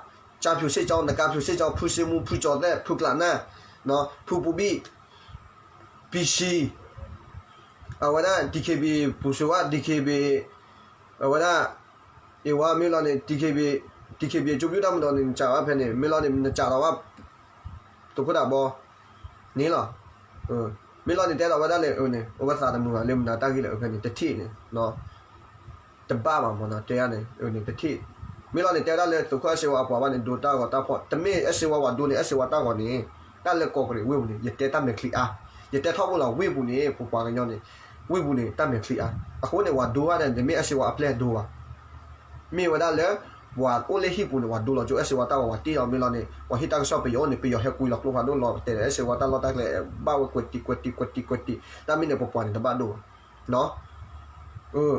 ကၠါဖၠူၤစ့ၣ်ကၠီ နကးဖၠူၤစ့ၣ်ကၠီ ဖုစ့မူ ဖုကၠီၤသဲး ဖုကျးနၢ်, ဖုပူၤဘံၣ်, ပံၤဆံ, အဝဲဒၣ် DKB ပူၤစ့ဝါ DKB, အဝဲဒၣ် အ့ၣ်ဝါ မ့ၢ်လီၤန့ၣ် DKB, DKB ကၠိဘံၣ်တၢ်မၤဒီးန့ၣ် နကးဝဲဖဲန့ၣ် မ့ၢ်လီၤန့ၣ် နကးလီၤဝဲ သုးခိၣ်ဒးဘီ န့ၣ်လီၤ. မ့ၢ်လီၤန့ၣ် တဲလီၤဝဲဒၣ်လၢ အဝဲသးတမုာ်ဘၣ်လၢမနုၤတၢ်ဂ့ၢ်လၢဖဲန့ၣ် တထံၣ်န့ၣ် တဘၣ်ဘၣ်မ့ၢ်နီၤ တဲန့ၣ် တထံၣ်, မ့ၢ်လီၤန့ၣ် တဲဝဲဒၣ်လၢသုးခိၣ်အဲၣ်စ့ဝါအပှၤဘၣ်န့ၣ် ဒိတၢ်ဂီၤတၢ်ဖီၣ် တမ့ၢ်အဲၣ်စ့ဝါဝဲဒိန့ၣ် အဲၣ်စ့ဝါတၢ်ဂီၤန့ၣ် တၢ်လၢကီၢ်ကရံးဝ့ၢ်ပူၤန့ၣ် ယတဲတၢ်မဲာ်ချံအါ, ယတဲထီဘိလီၤဝ့ၢ်ပူၤန့ၣ် ပပှၤကညီန့ၣ် ဝ့ၢ်ပူၤန့ၣ် တၢ်မဲာ်ချံအါ, အဃိန့ၣ် ဝဲဒိဝဲဒၣ်န့ၣ် တမ့ၢ်အဲၣ်စ့ဝါအပျဲၢ်ဒိဘၣ် မ့ၢ်ဝဲဒၣ်လၢ ပှၤအိၣ်လၢဟံၣ်ပူၤန့ၣ် ပှၤဒိလီၤကၠိ အဲၣ်စ့ဝါတၢ်ဂီၤ ပှၤတ့ၢ်အီၤ မ့ၢ်လီၤန့ၣ် ပှၤဟ့ၣ်တၢ်ကစီၣ်ပယီၤအိၣ်န့ၣ် ပယီၤဟဲကွံလီၤကျိဖးဒိၣ်လီၤ ပတဲဒီးအဲၣ်စ့ဝါတၢ်လီၢ်တၢ်ကျဲ ဘၣ်ဝဲကွဲးတံာ်ကွဲးတံာ်ကွဲးတံာ်ကွဲးတံာ် တၢ်မ့ၢ်န့ၣ် ပပှၤန့ၣ်တဘၣ်ဒိဘၣ်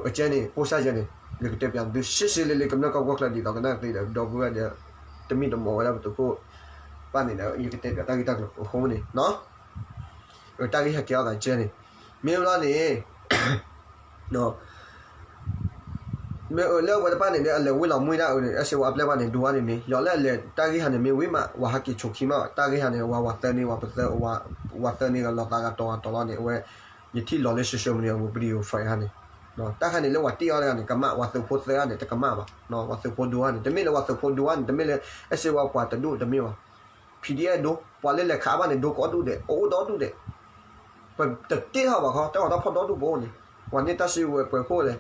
အကဲန့ၣ် ပိၢ်စၢ်ယဲန့ၣ် ယကတဲပၠးသု ရှဲရှဲလ့လ့ ကမျၢၢ်ကီၢ်ကီၢ်ချၢဒ်သိးကနၣ်သ့ဒီး ဒီပုၢ်ဝဲၢ်ဒီး တမ့ၢ်တမီၢ်ဝဲဒၣ်ပသုးခိၣ် ဘၣ်န့ၣ်ဒီး ယကတဲပၠးတၢ်ဂ့ၢ်တၢ်ကျိၤအဃိန့ၣ် တၢ်ဂ့ၢ်ဟဲကဲထီၣ်သးကဲန့ၣ် မ့ၢ်ဝဲဒၣ်န့ၣ် မ့ၢ်အၢလၢဝဲတဖၣ်န့ၣ်ဒီး အလဲၤဝ့ၢ်လီၤမှံဒၣ်အၢန့ၣ် အဲၣ်စ့ဝါအပျဲၢ်ဘၣ်န့ၣ် ဒိဝဲန့ၣ်မ့ၢ် ယီၤလၢအလဲၤတၢ်ဂ့ၢ်ဟးန့ၣ်မ့ၢ်ဝံၤမး ဝဲဟးက့ၤဆိခံမး တၢ်ဂ့ၢ်ဟးန့ၣ် ဝဲဝၤသၢန့ၣ် ဝၤပသၢ ဝၤသၢန့ၣ်ဂၤလီၤသးဂၤတီၤဂၤတီၤလီၤန့ၣ် အဝဲ ယထံၣ်လီၤလၢ social media ပူၤ video file ဟါန့ၣ် တၢ်ခါန့ၣ်လၢဝၤတ့ၢ်အီၤတဂၤန့ၣ် ကမၣ် ဝၤသုးဖိသၢဂၤန့ၣ် တကမၣ်ဘၣ် ဝၤသုးဖိဒိဟါန့ၣ် တမ့ၢ်လၢဝၤသုးဖိဒိဟါန့ၣ် တမ့ၢ်လၢအဲၣ်စ့ဝါပှၤတဒူၣ်တမ့ၢ်ဘၣ် PDF ဒိ ပှၤလၢလဲၤခးဘၣ်န့ၣ် ဒိကိးဒူၣ်ဒဲး အိၣ်ဒီဒူၣ်ဒဲး ပတတ့ၢ်ထီၣ်ဘၣ်ခီ တၢ်ဂီၤတၢ်ဖီၣ်ဒီဒူၣ်ပအိၣ်န့ၣ် ပှၤန့ၢ်တၢ်စုကဝဲၤပှဲၤခိၣ်လဲၣ်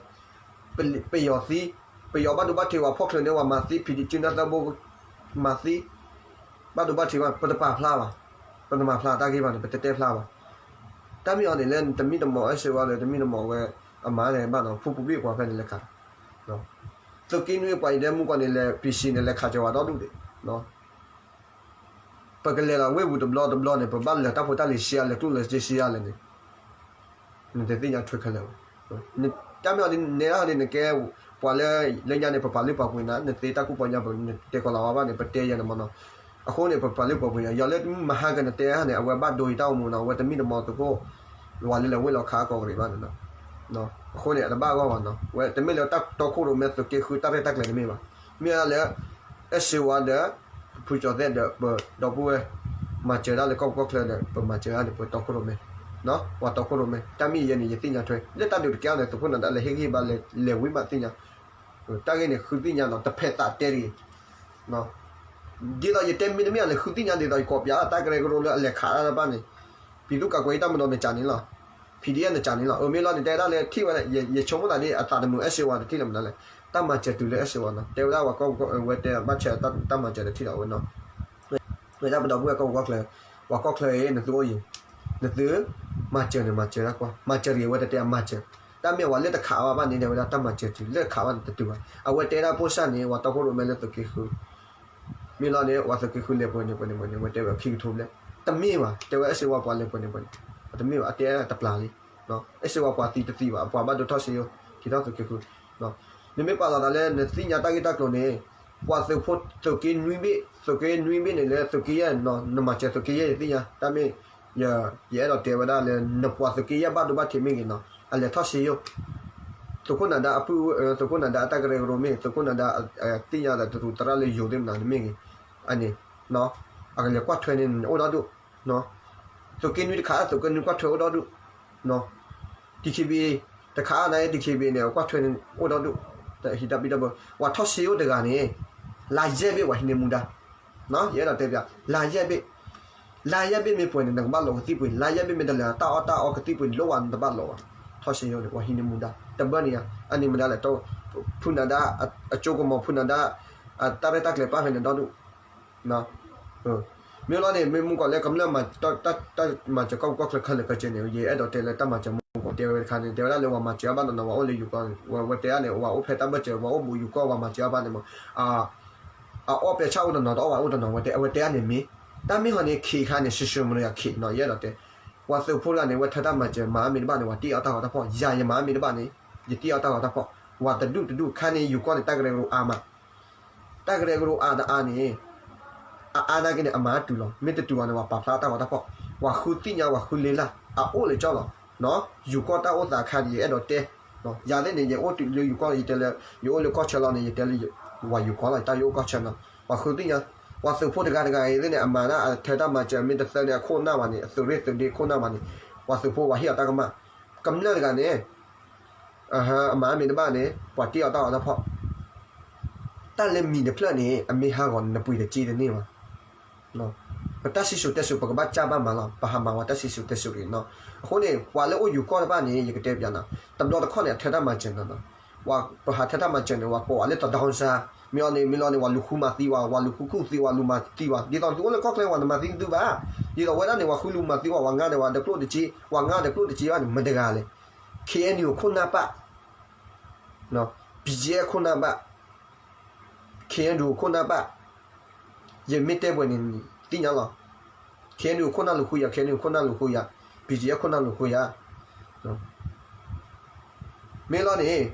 ပယီၤသံ ပယီၤဘၣ်ဒိဘၣ်ထံးဝဲ ဖီၣ်ချၢန့ၢ်ဝဲမၤသံ ဖံးဒံးကၠုနၢ်သၢဘိ မၤသံ ဘၣ်ဒိဘၣ်ထံးဝဲ ပတပာ်ဖျါဘၣ် ပတမၤဖျါတၢ်ဂ့ၢ်ဘၣ်န့ၣ် ပတတဲဖျါဘၣ် တၢ်မ့ၢ်အီၤန့ၣ်လၢတမံၤတမီၢ်အဲၣ်စ့ဝါဒီး တမံၤတမီၢ်ဝဲအမါလဲၣ်ဘၣ်နီၤ ဖုပူၤဘ့ၣ်ပှၤဖဲန့ၣ်လဲၤခး သုးက့နွံပှၤအံၤဒဲး မုၢ်ကီၢ်န့ၣ်လဲၤ ပံၤစံန့ၣ် လဲၤခးကၠီၤဝဲဒီဒူၣ်ဒဲး ပကလဲၤလီၤဝ့ၢ်ပူၤတဘျီတဘျီန့ၣ် ပဘၣ်လၢတၢ်ဖိတၢ်လံၤရှဲအါလဲၣ် ကျိၣ်လဲၤစ့ရှဲအါလဲၣ်န့ၣ် နတသ့ၣ်ညါထွဲခဲလၢာ်ဘၣ် တၢ်မ့ၢ်အီၤဒ်နဲဒၣ်ဟီဒ်နကဲ ပှၤလၢ လၢညါန့ၣ် ပပာ်လုၢ်ပာ်ပှ့ၤနၤ နသ့တၢ်ကူၣ်ပီညါ ပတဲကီးလီၤဝဲဘၣ်န့ၣ် ပတဲယၤန့ၣ်မနီၤ. အဃိန့ၣ် ပပာ်လုၢ်ပာ်ပှ့ၤယၤ ယီၤလၢမဟါကနတဲဟီန့ၣ် အဝဲဘၣ်ဒိယတၢ်အိၣ်မူနီၤ အဝဲတမ့ၢ်တမီၤသုးခိၣ် ဝဲလၢလဲၤဝ့ၢ်လီၤခးအကီၢ်ကရံးဘၣ်န့ၣ်နီၤ. အဃိန့ၣ် အတဘၣ်ဂီၢ်ဘၣ်နီၤ ဝဲတမ့ၢ်လၢတၢ်တီခိၣ်ရိၣ်မဲသုးက့ဃုတၢ်ရဲၣ်တၢ်ကျဲၤတမ့ၢ်ဘၣ်. မ့ၢ်ဝဲဒၣ်လၢ အဲၣ်စ့ဝါဒီး ဖုကၠီၤသဲးဒီး ပဒီပုၢ်ဝဲၢ် မၤစၢၤဒၣ်လၢကီၢ်ပူၤကီၢ်ချၢဒီး ပမၤစၢၤဒၣ်န့ၣ် ပတီခိၣ်ရိၣ်မဲ ပှၤတီခိၣ်ရိၣ်မဲ တၢ်မ့ၢ်ယဲန့ၣ် ယသ့ၣ်ညါထွဲ လၢတၢ်ဒုးတကဲန့ၣ် သုးခိၣ်နၢ်ဒါလဲၤဟ့ၣ်ဂံၢ်ဘါလဲၤဝံဘၣ်သ့ၣ်ညါ တၢ်ဂ့ၢ်န့ၣ် ဃုသ့ၣ်ညါနီၤ တဖဲးသးတဲတဂ့ၤ ဒ်သိးယတဲမ့တမ့ၢ်အလဲၤဃုသ့ၣ်ညါဒ်သိးယကိးပၠး တၢ်ကရၢကရိလၢအလဲၤခးတၢ်တဖၣ်န့ၣ် ပြည်သူ့ကာကွယ်ရေးတပ်မတော် နကးန့ၣ်လီၤ PDF နကးန့ၣ်လီၤ. အမ့ၢ်လီၤန့ၣ် တဲဒၣ်လၢထံၣ်ဝဲ ယဆိကမိၣ်သးဒ်အသးတမုာ်အဲၣ်စ့ဝါတထံၣ်လၢမနုၤလဲၣ် တၢ်မၤစၢၤတုၤလၢအဲၣ်စ့ဝါနီၤ တဲဝဲဒၣ်ဝဲတဲဘၣ်ဆၣ်တၢ်မၤစၢၤတထံၣ်လီၤဝဲနီၤ ဝဲဒၣ်ပဒီပုၢ်ဝဲၢ်ကီၢ်ပူၤကီၢ်ချၢ ပှၤကီၢ်ချၢအံၤ နသုအိၣ်ယံၤ နသု မၤစၢၤန့ၣ် မၤစၢၤတၢ်ကွၢ် မၤစၢၤတဂ့ၤဝဲတတဲအမၤစၢၤ တၢ်မ့ၢ်ဝဲလၢတခးဘၣ်ဘၣ်န့ၣ် ဝဲဒၣ်တၢ်မၤစၢၤတုၤလၢတခးဘၣ်န့ၣ်တတုၤဘၣ် အဝဲတဲဒၣ်ပိၢ်စၢ်န့ၣ် ပှၤတီခိၣ်ရိၣ်မဲလၢသုးက့ဃု မ့ၢ်လီၤန့ၣ် ပှၤသုးက့ဃုလဲၤပှဲၤန့ၣ်ပှဲၤန့ၣ်ပှဲၤန့ၣ် ဝဲတဲဝဲခံကထိဘျဲၣ် တမ့ၢ်ဘၣ် တဲဝဲအဲၣ်စ့ဝါပှၤလဲၤပှဲၤန့ၣ်ပှဲၤန့ၣ် တမ့ၢ်ဘၣ် အတဲတပျၢ်လံ အဲၣ်စ့ဝါပှၤသံတသံဘၣ် ပှၤဘၣ်ဒိထီၣ်စ့ယိ က့ၤထီၣ်သုးက့ဃု နမ့ၢ်ပာ်လီၤသးလၢနသ့ၣ်ညါတၢ်ဂ့ၢ်တၢ်ကျိၤန့ၣ် ပှၤသုးဖိသုးက့နွံဘ့ၣ် သုးက့နွံဘ့ၣ်န့ၣ်လၢသုးက့ယဲၢ်နီၤ နမၤစၢၤသုးက့ယဲၢ်ယသ့ၣ်ညါ တၢ်မ့ၢ် ယအဲၣ်ဒိးတဲဝဲဒၣ်လၢ နပှၤသုးက့ယဲၢ်ဘၣ်ဒိဘၣ်ထံးမ့ၢ်ဂ့ၤနီၤ အလဲၤထီၣ်စ့ယိ သုးခိၣ်နၢ်ဒါအပုၢ် သုးခိၣ်နၢ်ဒါအတၢ်ကရၢကရိမ့ၢ် သုးခိၣ်နၢ်ဒါသ့ၣ်ညါဒီးတရူးသရၣ်လၢယိၤသ့ၣ်မနုၤန့ၣ်မ့ၢ်ဂ့ၤ အန့ၣ် အကလဲၤကွၢ်ထွဲန့ၣ် အိၣ်ဒီဒူၣ် သုးက့နွံတခါ သုးက့နွံကွၢ်ထွဲအိၣ်ဒီဒူၣ် DKBA တခါအါန့ၣ် DKBA န့ၣ် ကွၢ်ထွဲန့ၣ်အိၣ်ဒီဒူၣ် ဟံးတၢ်ဘံၣ်တၢ်ဘၢ ပှၤထီၣ်စ့အိၣ်တဂၤန့ၣ် လါယဲၢ်ဘ့ၣ်ပှၤဟံးန့ၢ်မူဒါ ယအဲၣ်ဒိးတဲပၠး လါယဲၢ်ဘ့ၣ် လါယဲၢ်ဘ့ၣ်မ့ၢ်ပှဲၤန့ၣ် နကဘၣ်လီၤကသံၣ်ပှ့ၤ လါယဲၢ်ဘ့ၣ်မ့ၢ်တလဲၤတၢ်အီၣ်တၢ်အီကသံၣ်ပှ့ၤလိၣ်ဝဲနတဘၣ်လီၤဘၣ် ထီၣ်စ့အိၣ်န့ၣ် ပှၤဟံးန့ၢ်မူဒါ တဘၢန့ၣ် အန့ၣ်မ့ၢ်ဒၣ်လဲာ် ဖုနၢ်ဒါ အကၠိကမီၤဖုနၢ်ဒါ တၢ်ရဲၣ်တၢ်ကျဲၤပာ်ဖဲန့ၣ်ဒီဒူၣ် မ့ၢ်လီၤန့ၣ် မ့ၢ်မူကီးလၢကမျၢၢ်မၤ တၢ်မၤစၢၤကီၢ်ပူၤကီၢ်ချၢခဲလၢာ်ခဲဆ့န့ၣ် ယအဲၣ်ဒိးတဲလၢတၢ်မၤစၢၤမူကီးတဲဝဲတခါန့ၣ် တဲဝဲဒၣ်လၢပှၤမၤစၢၤအဘၣ်နီၤနီၤ ပှၤအိၣ်လၢယိၤကီၢ် ဝဲတဲဒၣ်န့ၣ် ပှၤအိၣ်ဖဲတၢ်ဘၢၣ်စၢၤ ပှၤအိၣ်ဘူးယိၤကီၢ် ပှၤမၤစၢၤအဘၣ်န့ၣ်မး အအီၣ်ပဲဆၣ်အိၣ်တနီၤ တအီၣ်ဝဲအိၣ်တနီၤ ဝဲတဲ ဝဲတဲဒၣ်န့ၣ်မ့ၢ် တၢ်မ့ၢ်ဟီန့ၣ် ခ့ခါန့ၣ် ရှုံးရှုံးမရရခ့နီၤ ယအဲၣ်ဒိးတဲ ပှၤသုးဖိတဂၤန့ၣ် ဝဲထၢတၢ်မၤစၢၤ မၤအါမ့ၢ်တဘၣ်န့ၣ် ပှၤတ့အီၣ်တၢ်ဂီၤတၢ်ဖီၣ် ယၤယမၤအါမ့ၢ်တဘၣ်န့ၣ် ယတ့အီၣ်တၢ်ဂီၤတၢ်ဖီၣ် ပှၤတဒူၣ်တဒူၣ်ခါန့ၣ် ယိၤကီၢ်န့ၣ် တၢ်ကရၢကရိအါမး တၢ်ကရၢကရိအါတအါန့ၣ် အအါနာ်က့န့ၣ် အမၤတုၤလီၤ မ့ၢ်တတုၤဘၣ်န့ၣ် ပှၤပာ်ဖျါတၢ်ဂီၤတၢ်ဖီၣ် ပှၤဃုသ့ၣ်ညါ ပှၤဃုလ့လၢ် အအိၣ်လၢကၠီလီၤ ယိၤကီၢ်တၢ်အိၣ်သးခါန့ၣ် ယအဲၣ်ဒိးတဲ ယၤသ့ၣ်န့ၣ် ယအိၣ်တုၤလၢယိၤကီၢ် ယတဲလၢ ယအိၣ်လၢကီၢ်ဆၢလီၤန့ၣ် ယတဲလၢ ပှၤယိၤကီၢ်လီၤ တၢ်ယအိၣ်ကီၢ်ဆၢနီၤ ပှၤဃုသ့ၣ်ညါ ပှၤသုးဖိတဂၤတဂၤအံၤသ့ၣ်န့ၣ် အမၤဒၣ်အထၢတၢ်မၤစၢၤ မ့ၢ်တသၢန့ၣ် အခိၣ်နၢ်ဘၣ်န့ၣ် အသုးရ့ၣ်သုးဒ့ခိၣ်နၢ်ဘၣ်န့ၣ် ပှၤသုးဖိပှၤဟ့ၣ်အီၤတၢ်ကမၣ် ကမျၢၢ်တဂၤန့ၣ် အမၤအါမ့ၢ်တဘၣ်န့ၣ် ပှၤတ့အီၣ်တၢ်ဂီၤတၢ်ဖီၣ် တၢ်လၢမံၤတဖျၢၣ်န့ၣ် အမ့ၢ်ဟးဂီၤန့ၣ် နပှ့ၤတက့တန့ၢ်ဘၣ် ပတၢ်စံၣ်စိၤတဲစိၤ ပကဘၣ်ကၢ်ဘၣ်မၤလီၤ ပဟးမၤဝဲတၢ်စံၣ်စိၤတဲစိၤတဂ့ၤနီၤ အဃိန့ၣ် ပှၤလၢအိၣ်ယိၤကီၢ်တဖၣ်န့ၣ် ယကတဲပျးနီၤ တဘျီတခီၣ်န့ၣ် အထၢတၢ်မၤစၢၤနီၤ ပှၤဟးထၢတၢ်မၤစၢၤန့ၣ် ပှၤကိးအီၤလၢတဒီစါ မ့ၢ်အီၤန့ၣ် မ့ၢ်လီၤန့ၣ် ပှၤလူၤဃုမၤသံဝဲ ပှၤလူၤဃုကူၣ်သံ ပှၤလူၤမၤသံဝဲ ဒ်သိးသုအိၣ်လၢကီၢ်ချၢ ပှၤနမၤသံသုဘၣ် ဒ်သိးဝဲဒၣ်န့ၣ် ပှၤဃုလူၤမၤသံဝဲ ပှၤငါဒီးပှၤတကျိၣ်တစ့ ပှၤငါဒီးကျိၣ်တစ့ဘၣ်န့ၣ် မတဂၤလဲၣ် ခ့အဲၣ်ယူၣ်ခိၣ်နၢ်ပၢ် ပံၤကဲခိၣ်နၢ်ဘၣ် ခ့အဲၣ်ယူၣ်ခိၣ်နၢ်ဘၣ် ယမ့ၢ်တဲပှဲၤန့ၣ် သ့ၣ်ညါလီၤ ခ့အဲၣ်ယူၣ်ခိၣ်နၢ်လူၤဃုယၤ ခ့အဲၣ်ယူၣ်ခိၣ်နၢ်လူၤဃုယၤ ပံၤကဲခိၣ်နၢ်လူၤဃုယၤ မ့ၢ်လီၤန့ၣ်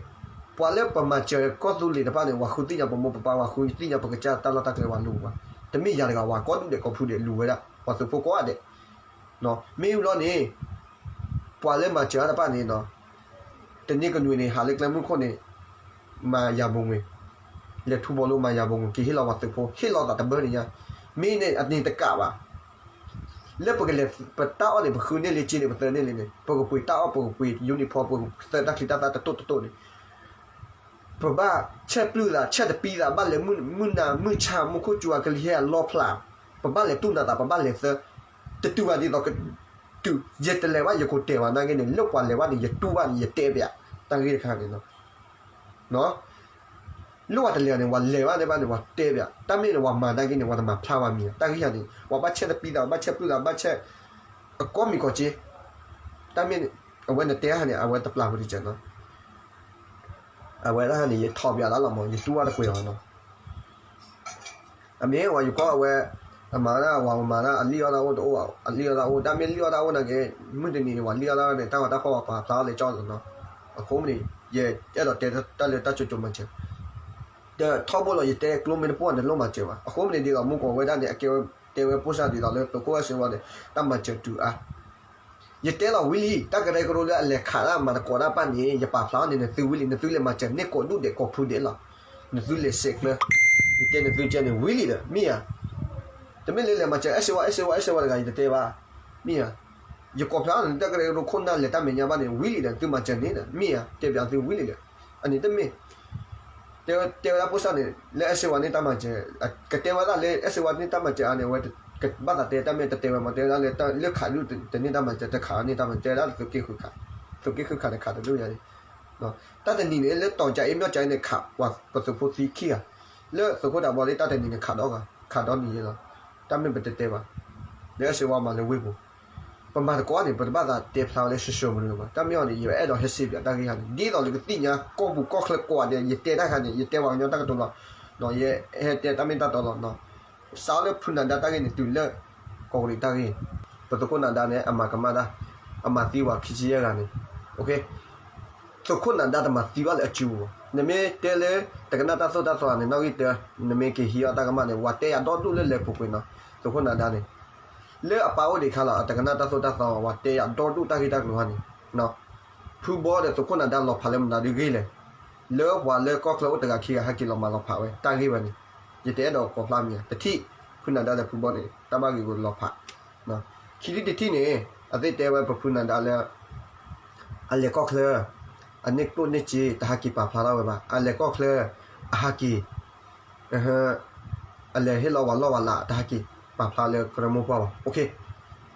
ပှၤလၢပမၤစၢၤကီၢ်သူလ့ၤတဖၣ်န့ၣ် ပှၤဃုသ့ၣ်ညါပမိၢ်ပပၢ် ပှၤဃုသ့ၣ်ညါပကစၢ်တၢ်လီၢ်တၢ်ကျဲ ပှၤလူၤပှၤ တမ့ၢ်ယၤတဂၤ ပှၤကိးဒူၣ်ဒဲးကိးဖုဒဲးလူၤဝဲဒၣ် ပှၤသုးဖိကိးဂၤဒဲး မ့ၢ်လီၤန့ၣ် ပှၤလၢမၤစၢၤတဖၣ်န့ၣ် တနံၤကနွံန့ၣ် ဟးလၢကျဲမုၢ်ခိၣ်န့ၣ် မၤယၤဘိငွေ လဲၤထူဘီလိမၤယၤဘိငွေ က့ၤဟ့ၣ်လီၤပှၤသုးဖိ ဟ့ၣ်လီၤသးတဘၢန့ၣ်ညါ မ့ၢ်န့ၣ်အန့ၣ်တကးဘၣ် လၢပကလဲၤပတၢ်အီၣ်န့ၣ် ပဃုန့ၢ်လံ က့န့ၣ် ပသၢန့ၢ်လံန့ၣ် ပကပှ့ၤတၢ်အီၣ် ပကပှ့ၤ uniform ပကသၢတၢ်ချံတၢ်သၣ်တတိၢ်တတိၢ်န့ၣ် ပဘၣ်ဆဲးပျုၢ်သး ဆဲးတပံသး ဘၣ်လဲၤမုၢ်နၤမုၢ်ဆါ မူခိၣ်စူၤအကလံၤဟဲအလီဖျး ပဘၣ်လဲၤတူၢ်နၤသး ပဘၣ်လဲၤသၢ တတုၤဘၣ်ဒ်သိးကတုၤ ယတလဲၤဘၣ် ယကိးတဲာ်ဘၣ်နာ်က့န့ၣ် လၢပှၤလဲၤဘၣ်န့ၣ် ယတူၢ်ဘၣ်န့ၣ် ယတဲပျး တၢ်ဂ့ၢ်တခါန့ၣ် လၢပှၤတလဲၤန့ၣ် ပှၤလဲၤဘၣ်န့ၣ်ဘၣ်န့ၣ် ပှၤတဲပျး တၢ်မ့ၢ်န့ၣ် ပှၤမၤနာ်က့န့ၣ် ပှၤတမၤဖျါဘၣ်မံၤ တၢ်ဂ့ၢ်ယၤန့ၣ် ပှၤဘၣ်ဆဲးတပံသး ဘၣ်ဆဲးပျုၢ်သး ဘၣ်ဆဲး အကိးမံၤကိးက့ တၢ်မ့ၢ် အဝဲနတဲဟါန့ၣ် အဝဲတပျၢ်ပူၤတကဲးနီၤ အဝဲဒၣ်န့ၣ် ယထီၣ်ပျးလၢလီၤမး ယတူၢ်ဘၣ်တကွဲးအီၤနီၤ အမ့ၢ်ဝဲယကွၢ်အဝဲ အမၤဒၣ်ဝဲမၤဒၣ် အလံၣ်အီၣ်တၢ်အိၣ်တအိၣ် အလံၣ်အီၣ်တၢ်အိၣ် တၢ်မ့ၢ်လံၣ်အီၣ်တၢ်အိၣ်နာ်က့ မုၢ်တနံၤန့ၣ် ပှၤလံၣ်အီၣ်တၢ်န့ၣ် တၢ်ဂီၤတၢ်ဖီၣ်ပှၤပာ်ဖျါအီၣ်လဲၤကၠီၣ်လီၤနီၤ အဃိမ့ၢ်န့ၣ် ယအဲၣ်ဒိးတဲတၢ်လၢတၢ်ကၠိကၠိမၤစၢၤ ဒီးထီဘိလီၤ ယတဲကျိမ့ၢ်တပိၢ်န့ၣ် တလိၣ်မၤစၢၤဘၣ်. အဃိမ့ၢ်န့ၣ် ဒ်သိးမူကီၢ်ဝဲဒၣ်န့ၣ် အကဲဝဲတဲဝဲပိၢ်စၢ်ဒ်သိးလၢ သုးခိၣ်အဲၣ်စ့ဝါန့ၣ် တၢ်မၤစၢၤတုၤအါ ယတဲလီၤဝံၤလံ တၢ်ကရၢကရိလၢအလဲၤခးတၢ်မၤသကိးတၢ်ပၢ်န့ၣ် ယပာ်ဖျါအီၤန့ၣ် နသုဝံၤလံ နသုလဲၤမၤစၢၤန့ၢ်ကိးဒူၣ်ဒဲးကိးဖုဒဲးလီၤ. နသုလဲၤစဲးကျၢ ယတဲနသုကဲန့ၣ် ဝံၤလံဒီး မ့ၢ်ဧါ. တမ့ၢ်လၢလဲၤမၤစၢၤ အဲၣ်စ့ဝါ အဲၣ်စ့ဝါ အဲၣ်စ့ဝါတဂၤ ယတတဲဘၣ် မ့ၢ်ဧါ. ယကိးဖျါန့ၣ် တၢ်ကရၢကရိခိၣ်နၢ်လဲၤတၢ်မဲာ်ညါဘၣ်န့ၣ် ဝံၤလံဒီး သုမၤစၢၤန့ၣ်ဒီး မ့ၢ်ဧါ တဲပၠးသုဝံၤလံဒီး အန့ၣ်တမ့ၢ် တဲဝဲဒၣ်ပိၢ်စၢ်န့ၣ် လၢအဲၣ်စ့ဝါန့ၢ်တၢ်မၤစၢၤ ကတဲဝဲဒၣ်လၢအဲၣ်စ့ဝါန့ၢ်တၢ်မၤစၢၤအါန့ၣ် အဝဲ ဘၣ်သးတဲတၢ်မ့ၢ်တတဲဝဲမ့ၢ် တဲဝဲဒၣ်လၢ လၢခးဒူၣ်တန့ၢ်တၢ်မၤစၢၤ တခးန့ၢ်တၢ်မၤစၢၤ တဲဝဲဒၣ်လၢသုးက့ဃုခး သုးက့ဃုခးန့ၣ်ခးတဒူၣ်ယါန့ၣ် တၢ်တနံၤန့ၣ် လၢတီၤကၠါအ့ၣ်မီၢ်ကၠါအ့ၣ်န့ၣ် ခးပှၤပသုးဖိသံခံဂၤ လၢသုးခိၣ်ဒးဘီလၢတၢ်တနံၤန့ၣ် ခးဒီးဂၤ ခးဒီနံၤယဲလီၤ. တၢ်မ့ၢ်ပတတဲဘၣ် လၢအဲၣ်စ့ဝါမၤလၢဝ့ၢ်ပူၤ ပမၤသကိးန့ၣ် ပတဘၣ်သးတဲဖျါဝဲလၢ social media ဘၣ်. တၢ်မ့ၢ်အီၤန့ၣ် ယအဲၣ်ဒိးဟဲစံးဘၣ်တၢ်ဂ့ၢ်ခါန့ၣ် ဒ်သိးလၢကသ့ၣ်ညါ ကီၢ်ပူၤကီၢ်ချၢကိးဂၤဒဲး ယတဲတၢ်ခါန့ၣ် ယတဲပှၤကညီတၢ်ကတိၤလီၤ. ယဟဲတဲတၢ်မ့ၢ်တၢ်တီလီၤ. စးလၢဖုနၤဒါတၢ်ဂ့ၢ်န့ၣ် တုၤလၢ ကီၢ်ကရံးတၢ်ဂ့ၢ် ပသုးခိၣ်နၤဒါန့ၣ် အမၤကမၣ်တၢ် အမၤသံဝဲခံဆံယဲၢ်ဂၤန့ၣ် သုးခိၣ်နၤဒါတမၤသံဘၣ်လၢအစုပူၤဘၣ်. နမ့ၢ်တဲလၢ တကနၣ်တၢ်သိၣ်တၢ်သီန့ၣ် နီၣ်ဂံၢ်တၢ နမ့ၢ်က့ၤဟံးအီၣ်တၢ်ကမၣ်န့ၣ် ဝၤတဲယၤဒီဒူၣ်လၢလဲၤပူၤကွံာ်နီၤ သုးခိၣ်နၤဒါန့ၣ် လၢအပၢ်အိၣ်ဒံးအခါလီၤ အတကနၣ်တၢ်သိၣ်တၢ်သီဘၣ် ဝၤတဲယၤဒီဒူၣ်တၢ်ဂ့ၢ်တၢ်ကျိၤဟါန့ၣ် ဖုဘီဒီးသုးခိၣ်နၤဒါလီၤဖးလၢမနုၤဒ်ဂ့ၢ်လဲၣ်. လၢပှၤလၢကီၢ်ချၢအိၣ်တဂၤခံဂၤဟဲက့ၤလီၤမၤလီၤဖးဝဲ တၢ်ဂ့ၢ်ဝဲန့ၣ် ယတအဲၣ်ဒိးကိးဖျါမံၤ တထံၣ် ဖုနၤဒါဒီးဖုဘီန့ၣ် တၢ်ဘၣ်ဂ့ၤဂ့ၤလီၤဖး ခံထံၣ်တထံၣ်န့ၣ် အသ့ၣ်တဲဝဲပဖုနၤဒါလၢ အလဲၤကီၢ်ချၢ အန့ၢ်ကျိၣ်န့ၢ်စ့ တဟးက့ၤပာ်ဖျါထီၣ်ဝဲဘၣ်. အလဲၤကီၢ်ချၢ အဟးက့ၤ အလဲၤဟ့ၣ်လီၤဝဲလီၢ်ဝဲလး တဟးက့ၤပာ်ဖျါလၢကရၢမိၢ်ပှၢ်ဘၣ်.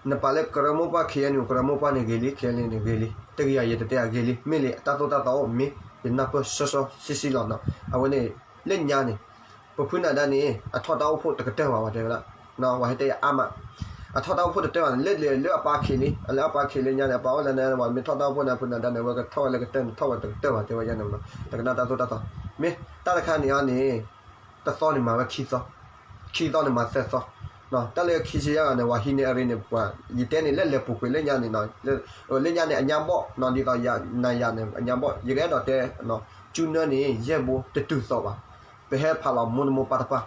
နပာ်လၢကရၢမိၢ်ပှၢ် ခ့ၣ်အဲၣ်ယူၣ် ကရၢမိၢ်ပှၢ်န့ၣ်ဂ့ၤလံ ခ့ၣ်အဲၣ်ယူၣ်န့ၣ်ဂ့ၤလံ တဂ့ၤယၤ ယတတဲအဂ့ၤလံ မ့ၢ်လံ တၢ်သိၣ်တၢ်သီအိၣ်မ့ၢ် ယနၢ်ပၢၢ်စီစီဆှံဆှံလီၤနီၤ. အဝဲန့ၣ် လၢညါန့ၣ် ပဖုနၤဒါန့ၣ် အထီၣ်တၢ်အိၣ်ဖှိၣ်တကတၢၢ်ဘၣ် ဝဲတဲဝဲဒၣ် ဝဲဟဲတဲယၤအါမး အထီၣ်တၢ်အိၣ်ဖှိၣ်တကတၢၢ်ဘၣ်န့ၣ် လၢလၢလၢအပၢ်ခံးလံ လၢအပၢ်ခံးလၢညါန့ၣ် အပၢ်အိၣ်လၢန့ၣ် ဝဲမ့ၢ်ထီၣ်တၢ်အိၣ်ဖှိၣ်န့ၣ် ဖုနၤဒါန့ၣ် ဝဲကထီၣ်ဝဲလၢကတၢၢ်န့ၣ် ထီၣ်ဝဲတကတၢၢ်ဘၣ် တဲဝဲယါန့ၣ် တကနၣ်တၢ်သိၣ်တၢ်သီ မ့ၢ်တၢ်တခါန့ၣ်အီၤန့ၣ် တသီန့ၣ်မၤဝဲခံသီ ခံသီန့ၣ်မၤသၢသီ တၢ်လၢခံဆံယါဂၤန့ၣ် ဝၤဟံးန့ၢ်အရ့န့ၣ် ပှၤ ယတဲန့ၣ်လၢလဲၤပူၤကွံာ်လၢညါန့ၣ် လၢညါန့ၣ် အညါဘီၣ် ဒ်သိးနၤယၤန့ၣ် အညါဘီၣ် ယကအဲၣ်ဒိးတဲ ကၠူနၢန့ၣ် ယဲၢ်ဘိတတုၤသိးဘၣ် ပဟဲဖးလီၤမိၢ်တမိၢ်ပၢ်တပၢ်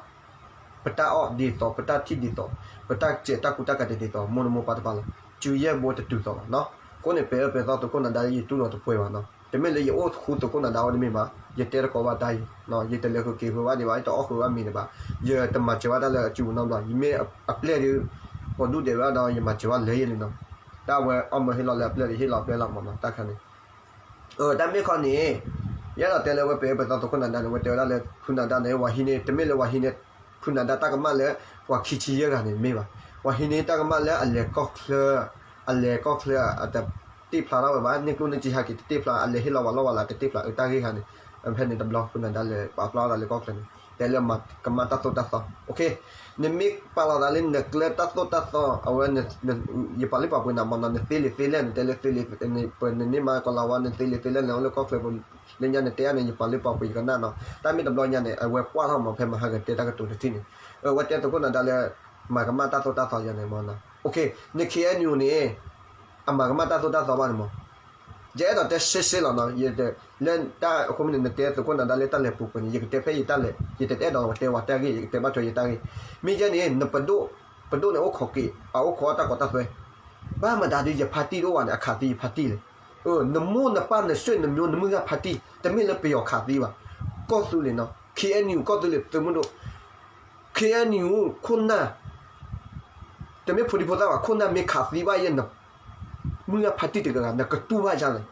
ပတၢ်အီၣ်ဒ်သိး ပတၢ်ထံၣ်ဒ်သိး ပတၢ်စဲးတၢ်ကူတၢ်ကးတဒ်သိး မိၢ်တမိၢ်ပၢ်တပၢ်လီၤ. ကၠူယဲၢ်ဘိတတုၤသိးဘၣ်နီၤ. အဃိန့ၣ် ပဲအၢပဲသီသုးခိၣ်နၤဒါ ယတူၢ်လိာ်တပှဲၤဘၣ်နီၤ. တမ့ၢ်လၢယအိၣ်ဃူသုးခိၣ်နၤဒါဝဲတမ့ၢ်ဘၣ်, ယတဲတကိးဘၣ်တၢ်အံၤ, ယတလဲၤဃုာ်က့ၤဃုာ်ဘၣ်ဒံးဘၣ်, ယတအီၣ်ဃုာ်ဘၣ်မ့ၤဒံးဘၣ်, ယတမၤစၢၤဘၣ်တၢ်လၢအစုပူၤနီတဘျီ, ယမ့ၢ်အပျဲၢ်ဒီး ကိးဒူၣ်ဒဲးဝဲဒီး ယမၤစၢၤဘၣ်လၢယဲန့ၣ်နီၤ. တၢ်ဝဲအီၣ်မၢဟ့ၣ်လီၤလၢအပျဲၢ်ဒီး ဟ့ၣ်လီၤပျဲၢ်လီၤမးနီၤ တၢ်ခါန့ၣ် တၢ်မ့ၢ်ခီန့ၣ် ယအဲၣ်ဒိးတဲလၢဝဲပဲာ်အၢပဲာ်သီသုးခိၣ်နၤဒါန့ၣ် ဝဲတဲဝဲဒၣ်လၢ ဖုနၤဒါန့ၣ် ဝၤဟံးန့ၢ် တမ့ၢ်လၢဝၤဟံးန့ၢ် ဖုနၤဒါတၢ်ကမၣ်လၢ ပှၤခံဆံယဲၢ်ဂၤန့ၣ်မ့ၢ်ဘၣ်. ဝၤဟံးန့ၢ်တၢ်ကမၣ်လၢအလဲၤကီၢ်ချၢ, အလဲၤကီၢ်ချၢ အတတ့ၢ်ဖျါထီၣ်ဝဲဘၣ်, န့ၢ်ကျိၣ်န့ၢ်စ့ဟဲက့ၤတတ့ၢ်ဖျါ, အလဲၤဟ့ၣ်လီၤဝဲလီၢ်ဝဲလၢတတ့ၢ်ဖျါ အတၢ်ဂ့ၢ်ခါန့ၣ်, ဖဲန့ၣ်တဘျီ ဖုနၤဒါလဲၤပာ်ဖျါထီၣ်လၢကီၢ်ချၢန့ၣ် တဲလၢကမၣ်တၢ်သိၣ်တၢ်သီ နမ့ၢ်ပာ်လီၤသးလၢနကျဲတၢ်သိၣ်တၢ်သီ အဝဲ ယပာ်လၢပာ်ပှ့ၤနၤမးနီၤ, နသ့လံာ်သ့လဲၢ် နတဲလၢသ့လံာ်, ပနန့ၢ်မးကလၤဝါ နသ့လံာ်သ့လဲၢ်န့ၣ် အိၣ်လၢကီၢ်ချၢပူၤ, လၢညါန့ၣ်တဲအါန့ၣ် ယပာ်လၢပာ်ပှ့ၤယကနၣ်နီၤ, တၢ်မ့ၢ်တဘျီညါန့ၣ် အဝဲကွၢ်ထီၣ်မး ဖဲမဟါကတဲတၢ်ကတိၤတထံၣ်န့ၣ်, အဝဲတဲသုးခိၣ်နၤဒါလၢ မၤကမၣ်တၢ်သိၣ်တၢ်သီယၤန့ၣ်မးနီၤ, န ခ့ၣ်အဲၣ်ယူၣ်န့ၣ် အမၤကမၣ်တၢ်သိၣ်တၢ်သီဘၣ်န့ၣ်မး ယအဲၣ်ဒိးတဲရှဲရှဲလီၤနီၤ, လၢတၢ်အဃိမ့ၢ်န့ၣ် နတဲသုးခိၣ်နၤဒါလၢတၢ်လဲၤပူၤကွံာ်န့ၣ် ယကတဲဖဲယတၢ်လဲၤ, ယတအဲၣ်ဒိးဝဲတဲဝဲတၢ်ဂ့ၢ်, ယကတဲဘၣ်ထွဲယတၢ်ဂ့ၢ်, မ့ၢ်ယဲန့ၣ် နပဒိၣ်, ပဒိၣ်န့ၣ်အိၣ်ခိးက့ၤ, အအိၣ်ခိးတၢ်ကီတၢ်သွဲ, ဘၣ်မတၤဒုးယဖါတံၢ်တအိၣ်ဘၣ်န့ၣ် အခးသံယဖါတံၢ်လဲၣ်, နမိၢ်နပၢ်န ဆွေမျိုး နမုၢ်ဂၤဖါတံၢ်, တမ့ၢ်လၢပယီၤခးသံဘၣ်, ကီၢ်သူလ့ၤနီၤ, ခ့ၣ်အဲၣ်ယူၣ် ကီၢ်သူလ့ၤသုးမုၢ်ဒိၣ် ခ့ၣ်အဲၣ်ယူၣ် ခိၣ်နၢ် တမ့ၢ်ဖိဒံဖိသၣ်ဘၣ်, ခိၣ်နၢ်မ့ၢ်ခးသံဘၣ်ယဲ နမုၢ်ဂၤဖါတံၢ်တဂၤဂၤ နကတူၢ်ဘၣ်ယါလဲၣ်.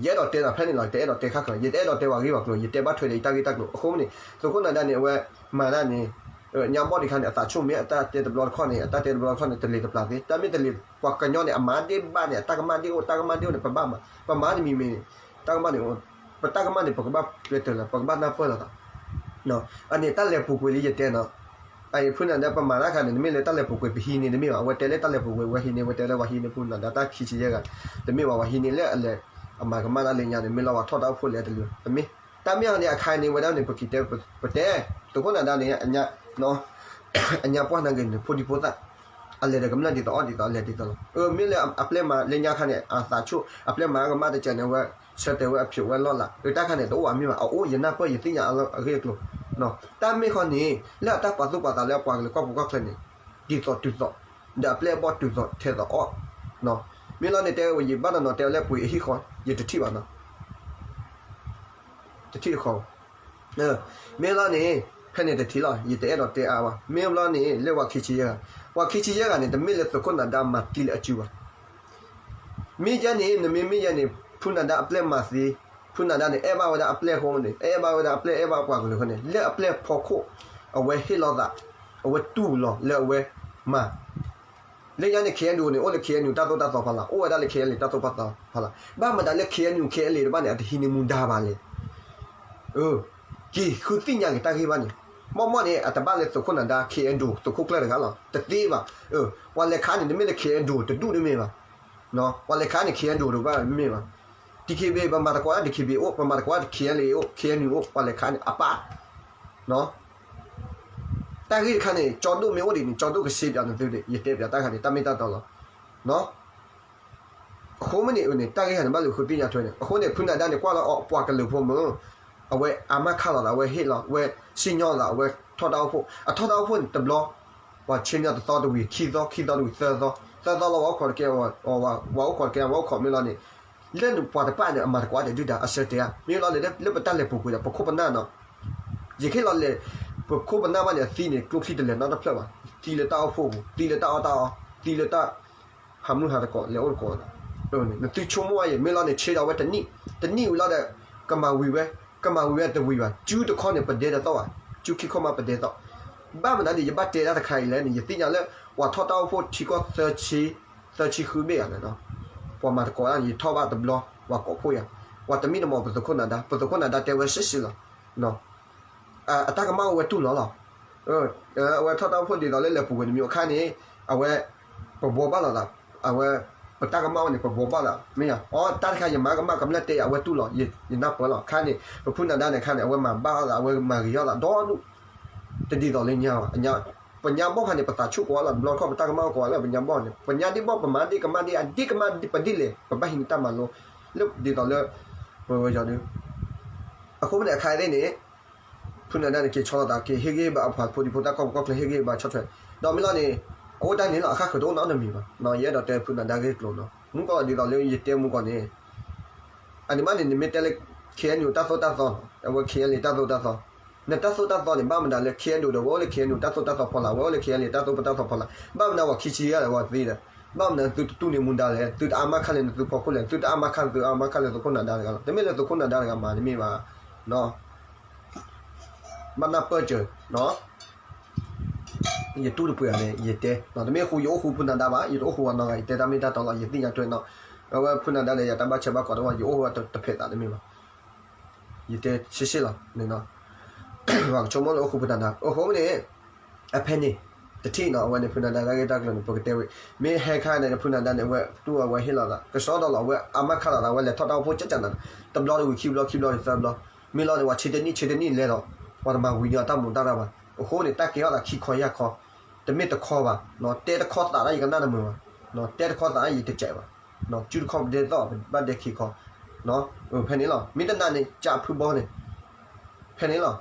ယအဲၣ်ဒိးတဲဒၣ်ဖဲန့ၣ်လီၤ, တအဲၣ်ဒိးတဲခါခါ, ယတအဲၣ်ဒိးတဲပှၤဂ့ၢ်ပှၤကျိၤ, ယတဲဘၣ်ထွဲဒီးယတၢ်ဂ့ၢ်တၢ်ကျိၤ, အဃိမ့ၢ်န့ၣ် သုးခိၣ်နၤဒါန့ၣ် အဝဲမၤတၢ်န့ၣ် ညါဘီၣ်ဒံးခါန့ၣ် အသးဆူၣ်မ့ၢ်အတၢ်တဲတဘျီတခီၣ်န့ၣ် အတၢ်တဲတဘျီတခီၣ်န့ၣ် တလံၤတပျၢ်သ့, တၢ်မ့ၢ်တလံၤ ပှၤကညီန့ၣ် အမၤဒ့ၣ်ဘၣ်န့ၣ် အတၢ်ကမၣ်ဒ့ၣ်အိၣ် တၢ်ကမၣ်ဒ့ၣ်အိၣ်န့ၣ် ပဘၣ်မၤ, ပမၤတမံၤမံၤန့ၣ် တၢ်ကမၣ်န့ၣ် ပတၢ်ကမၣ်န့ၣ် ပကဘၣ်ပျဲတၢ်လၢ ပကဘၣ်နၢ်ပၢၢ်လိာ်သး, အန့ၣ်တၢ်လဲၤပူၤကွံာ်လံယတဲနီၤ, အအံၤဖုနၤဒါပမၤတၢ်ခါန့ၣ် တမ့ၢ်လၢတၢ်လဲၤပူၤကွံာ် ပဟံးန့ၢ်တမ့ၢ်ဘၣ်, အဝဲတဲလၢတၢ်လဲၤပူၤကွံာ် ဝဲဟံးန့ၢ် ဝဲတဲလၢဝဲဟံးန့ၢ်ဖုနၤဒါတၢ်ခံဆံယဲၢ်ဂၤ, တမ့ၢ်ဘၣ် ဝဲဟံးန့ၢ်လၢအလဲၤ အမၤကမၣ်တၢ်လၢညါန့ၣ် မ့ၢ်လီၤဝဲထီၣ်တၢ်အိၣ်ဖှိၣ်လဲၣ်တလၢ တမ့ၢ်, တၢ်မ့ၢ်အီၤန့ၣ် အခါန့ၣ် ဝဲဒၣ်န့ၣ် ပကတဲ ပတဲ သုးခိၣ်နၤဒါန့ၣ် အညါ အညါပှၢ်နၤဂ့ၤန့ၣ် ဖိဒံဖိသၣ် အလဲၤဒီးကမျၢၢ်ဒ်သိးအီၣ်ဒ်သိးအလဲၤဒ်သိးလီၤ. အမ့ၢ်လၢအပျဲၢ်မၤလၢညါခါန့ၣ် အသးဆူၣ် အပျဲၢ်မၤကမၣ်တစဲးန့ၣ် အဝဲဆၢတဲာ်ဝဲအဖျိးဝဲလီၢ်လၤ အတၢ်ခါန့ၣ် တအိၣ်ဘၣ်မ့ၢ်ဘၣ် အအိၣ် ယနၢ်ပၢၢ်ယသ့ၣ်ညါအလီၢ်အဂ့ၢ်အကျိၤ တၢ်မ့ၢ်ဃီန့ၣ် လၢအတၢ်ပာ်သူၣ်ပာ်သးလၢအပှၤကလုာ်ကီၢ်ပူၤကီၢ်ချၢန့ၣ် ဒ်သိးတုၤသိး ဒီးအပျဲၢ်အဘီၣ်တုၤသိးထဲသိးအီၣ် မ့ၢ်လီၤန့ၣ် တဲဝဲယဘၣ်နီၢ်နီၢ် တဲဝဲလၢပှ့ၤအဟံၣ်ဃီ ယတထံၣ်ဘၣ်နီၤ တထံၣ်တခီ မ့ၢ်လီၤန့ၣ် ဖဲန့ၣ်တထံၣ်လီၤ ယတအဲၣ်ဒိးတဲအါဘၣ် မ့ၢ်ဘျီန့ၣ် လၢပှၤခံဆံယဲၢ်ဂၤ ပှၤခံဆံယဲၢ်ဂၤန့ၣ် တမ့ၢ်လၢသုးခိၣ်နၤဒါမၤသံလၢအစုဘၣ် မ့ၢ်ယဲန့ၣ် နမ့ၢ်မ့ၢ်ယဲန့ၣ် ဖုနၤဒါအပျဲၢ်မၤသံ ဖုနၤဒါန့ၣ် အဲၣ်ဘၣ်ဝဲဒၣ်အပျဲၢ်အဃိန့ၣ် အဲၣ်ဘၣ်ဝဲဒၣ်အပျဲၢ် အဲၣ်ဘၣ်ပှၤကလုာ်အဃိန့ၣ် လၢအပျဲၢ်ဖီခိၣ် အဝဲဟ့ၣ်လီၤသး အဝဲတူၢ်လီၤလၢအဝဲမၤ လၢညါန့ၣ် ခ့ၣ်အဲၣ်ဒူၣ် န့ၣ် အိၣ်လၢ ခ့ၣ်အဲၣ်ယူၣ် တၢ်သိၣ်တၢ်သီဖီလာ် အိၣ်ဝဲဒၣ်လၢ ခ့ၣ်အဲၣ်လ့ၣ် တၢ်သိၣ်တၢ်သီဖီလာ် ဘၣ်မတၤလၢ ခ့ၣ်အဲၣ်ယူၣ် ခ့ၣ်အဲၣ်လ့ၣ် တဘၣ်န့ၣ် အတဟံးန့ၢ်မူဒါဘၣ်လဲၣ် က့ၤဃုသ့ၣ်ညါက့ၤတၢ်ဂ့ၢ်ဘၣ်န့ၣ် မ့ၢ်မ့ၢ်န့ၣ် အတဘၣ်လၢသုးခိၣ်နၤဒါ ခ့ၣ်အဲၣ်ဒူၣ် သုးခိၣ်ကျၢၢ်တဂၤလီၤ တသ့ဘၣ် ပှၤလဲၤခးန့ၣ် တမ့ၢ်လၢ ခ့ၣ်အဲၣ်ဒူၣ် တဒူၣ်တမ့ၢ်ဘၣ် ပှၤလဲၤခးန့ၣ် ခ့ၣ်အဲၣ်ဒူၣ် တဘၣ်မ့ၢ်ဘၣ် DKBA ပမၤသကိး DKBA အိၣ် ပမၤသကိး ခ့ၣ်အဲၣ်လ့ၣ် အိၣ် ခ့ၣ်အဲၣ်ယူၣ် အိၣ် ပှၤလဲၤခးန့ၣ် အပၢ် တၢ်ဂ့ၢ်တခါန့ၣ် ကၠီဒိၣ်မ့ၢ်အိၣ်ဒံးန့ၣ် ကၠီဒိၣ်ကစ့ပၠးနသုဒံး ယတဲပၠးတၢ်ခါန့ၣ် တၢ်မ့ၢ်တၢ်တီလီၤ အဃိမ့ၢ်န့ၣ် အန့ၣ် တၢ်ဂ့ၢ်ခါန့ၣ် ဘၣ်လူၤဃုသ့ၣ်ညါထွဲန့ၣ် အဃိန့ၣ် ဖုနၤဒါန့ၣ် ကွၢ်လၢအပှၤကလုာ်ဖိမုၢ် အဝဲအါမးခးလီၤသး အဝဲဟ့ၣ်လီၤ အဝဲစံၣ်ညီၣ်သး အဝဲထီၣ်တၢ်အိၣ်ဖှိၣ် အထီၣ်တၢ်အိၣ်ဖှိၣ်န့ၣ် တဘျီ ပှၤဆ့ၣ်နီၤတသီတဝံၤ ခံသီ ခံသီတဝံၤ သၢသီ သၢသီလီၤ ဝဲအိၣ်ခိးတကဲ ဝဲအိၣ်ခိးတကဲ ဝဲအိၣ်ခိးမ့ၢ်လီၤန့ၣ် လၢပှၤတဖၣ်န့ၣ် အမၤသကိးတၢ်ဒုၣ်ဒါ အဆၢတဲာ်ဧါ မ့ၢ်လီၤန့ၣ် လၢပတၢ်လဲၤပူၤကွံာ်ဒီး ပခိၣ်ပနၢ်နီၤ ယကဟ့ၣ်လီၤလဲၤ ပခိၣ်ပနၢ်ဘၣ်န့ၣ် အသံန့ၣ် ကျိချံတလဲၤနီတဖျၢၣ်ဘၣ် သံလၢတၢ်အိၣ်ဖှိၣ်ပူၤ သံလၢတၢ်အီၣ်တၢ်အီ သံလၢတၢ် ဟးမုၢ်ဟးသကိး လဲၤအိၣ်သကိး နသုဆိကမိၣ်အါယဲၢ် မ့ၢ်လီၤန့ၣ် ဆ့ဒီးဝဲတနံၣ် တနံၣ်ဝံၤလီၤဒီး ကမၤဝံၤဝဲ ကမၤဝံၤဝဲတဝံၤဘၣ် စုတခီန့ၣ် ပဒဲတသီၣ်ဘၣ် စုခံခီမးပဒဲသီၣ် ဘၣ်မနုၤဒ်ယဘၣ်တဲဒၣ်တခါအံၤလဲၣ်န့ၣ် ယသ့ၣ်ညါလၢ ပှၤထီၣ်တၢ်အိၣ်ဖှိၣ်ထံကီၢ်သၢဆံ သၢဆံဃုဘ့ၣ်ယၤန့ၣ် ပှၤမၤသကိးဒၣ်န့ၣ် ယထီၣ်ဘၣ်တဘျီ ပှၤကိးဖှိၣ်ယၤ ပှၤတမ့ၢ်တမီၤပသုးခိၣ်နၤဒါ ပသုးခိၣ်နၤဒါတဲဝဲစ့ၢ်စ့ၢ်လီၤ အတၢ်ကမၣ်အိၣ်ဝဲတူၢ်လီၤလီၤ အဝဲထီၣ်တၢ်အိၣ်ဖှိၣ်ဒ်သိးလၢလဲၤပူၤကွံာ်တမံၤအခါန့ၣ် အဝဲ ပဘှီဘၣ်လိာ်သး အဝဲ ပတၢ်ကမၣ်ဝဲန့ၣ် ပဘှီဘၣ်လိာ် မ့ၢ်ဧါ အီ တၢ်တခါယမၤကမၣ်ကမျၢၢ်တဲအဝဲတူၢ်လီၤ ယနၢ်ပၢၢ်လီၤ ခါန့ၣ် ပဖုနၤဒါန့ၣ်ခါန့ၣ် အဝဲမၤဘၣ်လိာ်သး အဝဲမၤဂ့ၤအီၣ်သးဒီဒူၣ် တဒ်သိးလၢညါဘၣ် ပညါဘီၣ်ခါန့ၣ် ပသးဆူၣ်ကိးလီၤ တဘျီတခီၣ် ပတၢ်ကမၣ်အိၣ်ကိးလီၤ ပညါဘီၣ်န့ၣ် ပညါဒ့ၣ်ဘီၣ် ပမၤဒ့ၣ်ကမၣ်ဒ့ၣ် အဒ့ၣ်ကမၣ်ပဒ့ၣ်လဲၣ် ပဘၣ်ဟံးန့ၢ်တၢ်မၤလိ လၢဒ်သိးလၢ ပဝဲယီၤဒု အဃိမ့ၢ်န့ၣ် အခါအံၤသ့ၣ်န့ၣ် ဖုနၤဒါန့ၣ် က့ၤဆီလီၤသး က့ၤဟ့ၣ်ဂံၢ်ဟ့ၣ်ဘါအပှၤဖိဒံဖိသၣ် ကီၢ်ပူၤကီၢ်ချၢ ဟ့ၣ်ဂံၢ်ဟ့ၣ်ဘါဆီၣ်ထွဲ ဒီးမ့ၢ်လီၤန့ၣ် အအိၣ်တၢ်န့ၣ်လီၤ အခါဃုာ်တအိၣ်နီတမံၤဘၣ် ယအဲၣ်ဒိးတဲဖုနၤဒါဂ့ၢ်ကျိၤနီၤ မူကီၢ်ဒ်သိးလၢယတဲမူကီၢ်န့ၣ် အန့ၣ်မးန့ၣ် နမ့ၢ်တဲလၢ ခ့ၣ်အဲၣ်ယူၣ် တၢ်သိၣ်တၢ်သီ အဝဲ ခ့ၣ်အဲၣ်လ့ၣ် တၢ်သိၣ်တၢ်သီ နတၢ်သိၣ်တၢ်သီန့ၣ် ဘၣ်မနုၤလၢ ခ့ၣ်အဲၣ်ဒိၣ်ဒီး ဝဲအိၣ်လၢ ခ့ၣ်အဲၣ်ယူၣ် တၢ်သိၣ်တၢ်သီဖီလာ် ဝဲအိၣ်လၢ ခ့ၣ်အဲၣ်လ့ၣ် တၢ်သိၣ်တၢ်သီဖီလာ် ဘၣ်မနုၤဝဲခံဆံယဲၢ်လၢဝဲသ့ဒီး ဘၣ်မနုၤသုတတူၢ်န့ၢ်မူဒါလဲၣ် သုတအါမးခါလၢနသုဖီခိၣ်လဲၣ် သုတအါမးခါ သုအါမးခါလၢသုးခိၣ်နၤဒါတဂၤလီၤ တမ့ၢ်လၢသုးခိၣ်နၤဒါတဂၤမၤတမ့ၢ်ဘၣ် ဘၣ်နၢ်ပၢၢ်စၢၤ ယတူၢ်တပှဲၤအီၤန့ၣ် ယတဲ တမ့ၢ်ဃူယအိၣ်ဃူဖုနၤဒါဘၣ် ယတအိၣ်ဃူအနီၢ်ဂၤ ယတဲတၢ်မ့ၢ်တၢ်တီလီၤ ယသ့ၣ်ညါထွဲနီၤ အဝဲဖုနၤဒါန့ၣ် ယတၢ်ဘၣ်ဆၢဘၣ်ကီးတဝဲ ယအိၣ်ဃူတဖျဲးသးတမ့ၢ်ဘၣ် ယတဲဆ့ဆ့လီၤန့ၣ်နီၤ ပှၤကဆိကမိၣ်လၢအိၣ်ဃူဖုနၤဒါ အိၣ်ဃူန့ၣ် အဖဲန့ၣ် တထံၣ်နီၤ အဝဲန့ၣ် ဖုနၤဒါတၢ်ဂ့ၢ်တၢ်ကျိၤန့ၣ် ပကတဲဝဲ မ့ၢ်ဟဲခါန့ၣ် ဖုနၤဒါန့ၣ် အဝဲတူၢ်အဝဲဟ့ၣ်လီၤသး ကစီဒီလီၤ အဝဲအါမးခါလီၤသး အဝဲလဲၤထီၣ်တၢ်အိၣ်ဖှိၣ်ကကနၤ တဘျီတဝံၤခံဘျီ ခံဘျီတသၢဘျီ မ့ၢ်လီၤန့ၣ် ပှၤဆံတနံၣ် ဆံတနံၣ်လဲၤဒီး ပှၤတမၤဝံၤန့ၢ်အတၢ်မူးတၢ်ရၢ်ဘၣ် အဃိန့ၣ် တၢ်ကဲထီၣ်သးခံခီယၢ်ခီ တမ့ၢ်တခီဘၣ် တဲတခီသးဒၣ်ယကနၣ်တမုာ်ဘၣ် တဲတခီသးဒၣ်ယတစဲးဘၣ် စုတခီပဒဲသီၣ် ဘၣ်ဒဲခံခီ ဖဲန့ၣ်လီၤ မ့ၢ်တနာ်န့ၣ် ကးဖုဘီန့ၣ် ဖဲန့ၣ်လီၤ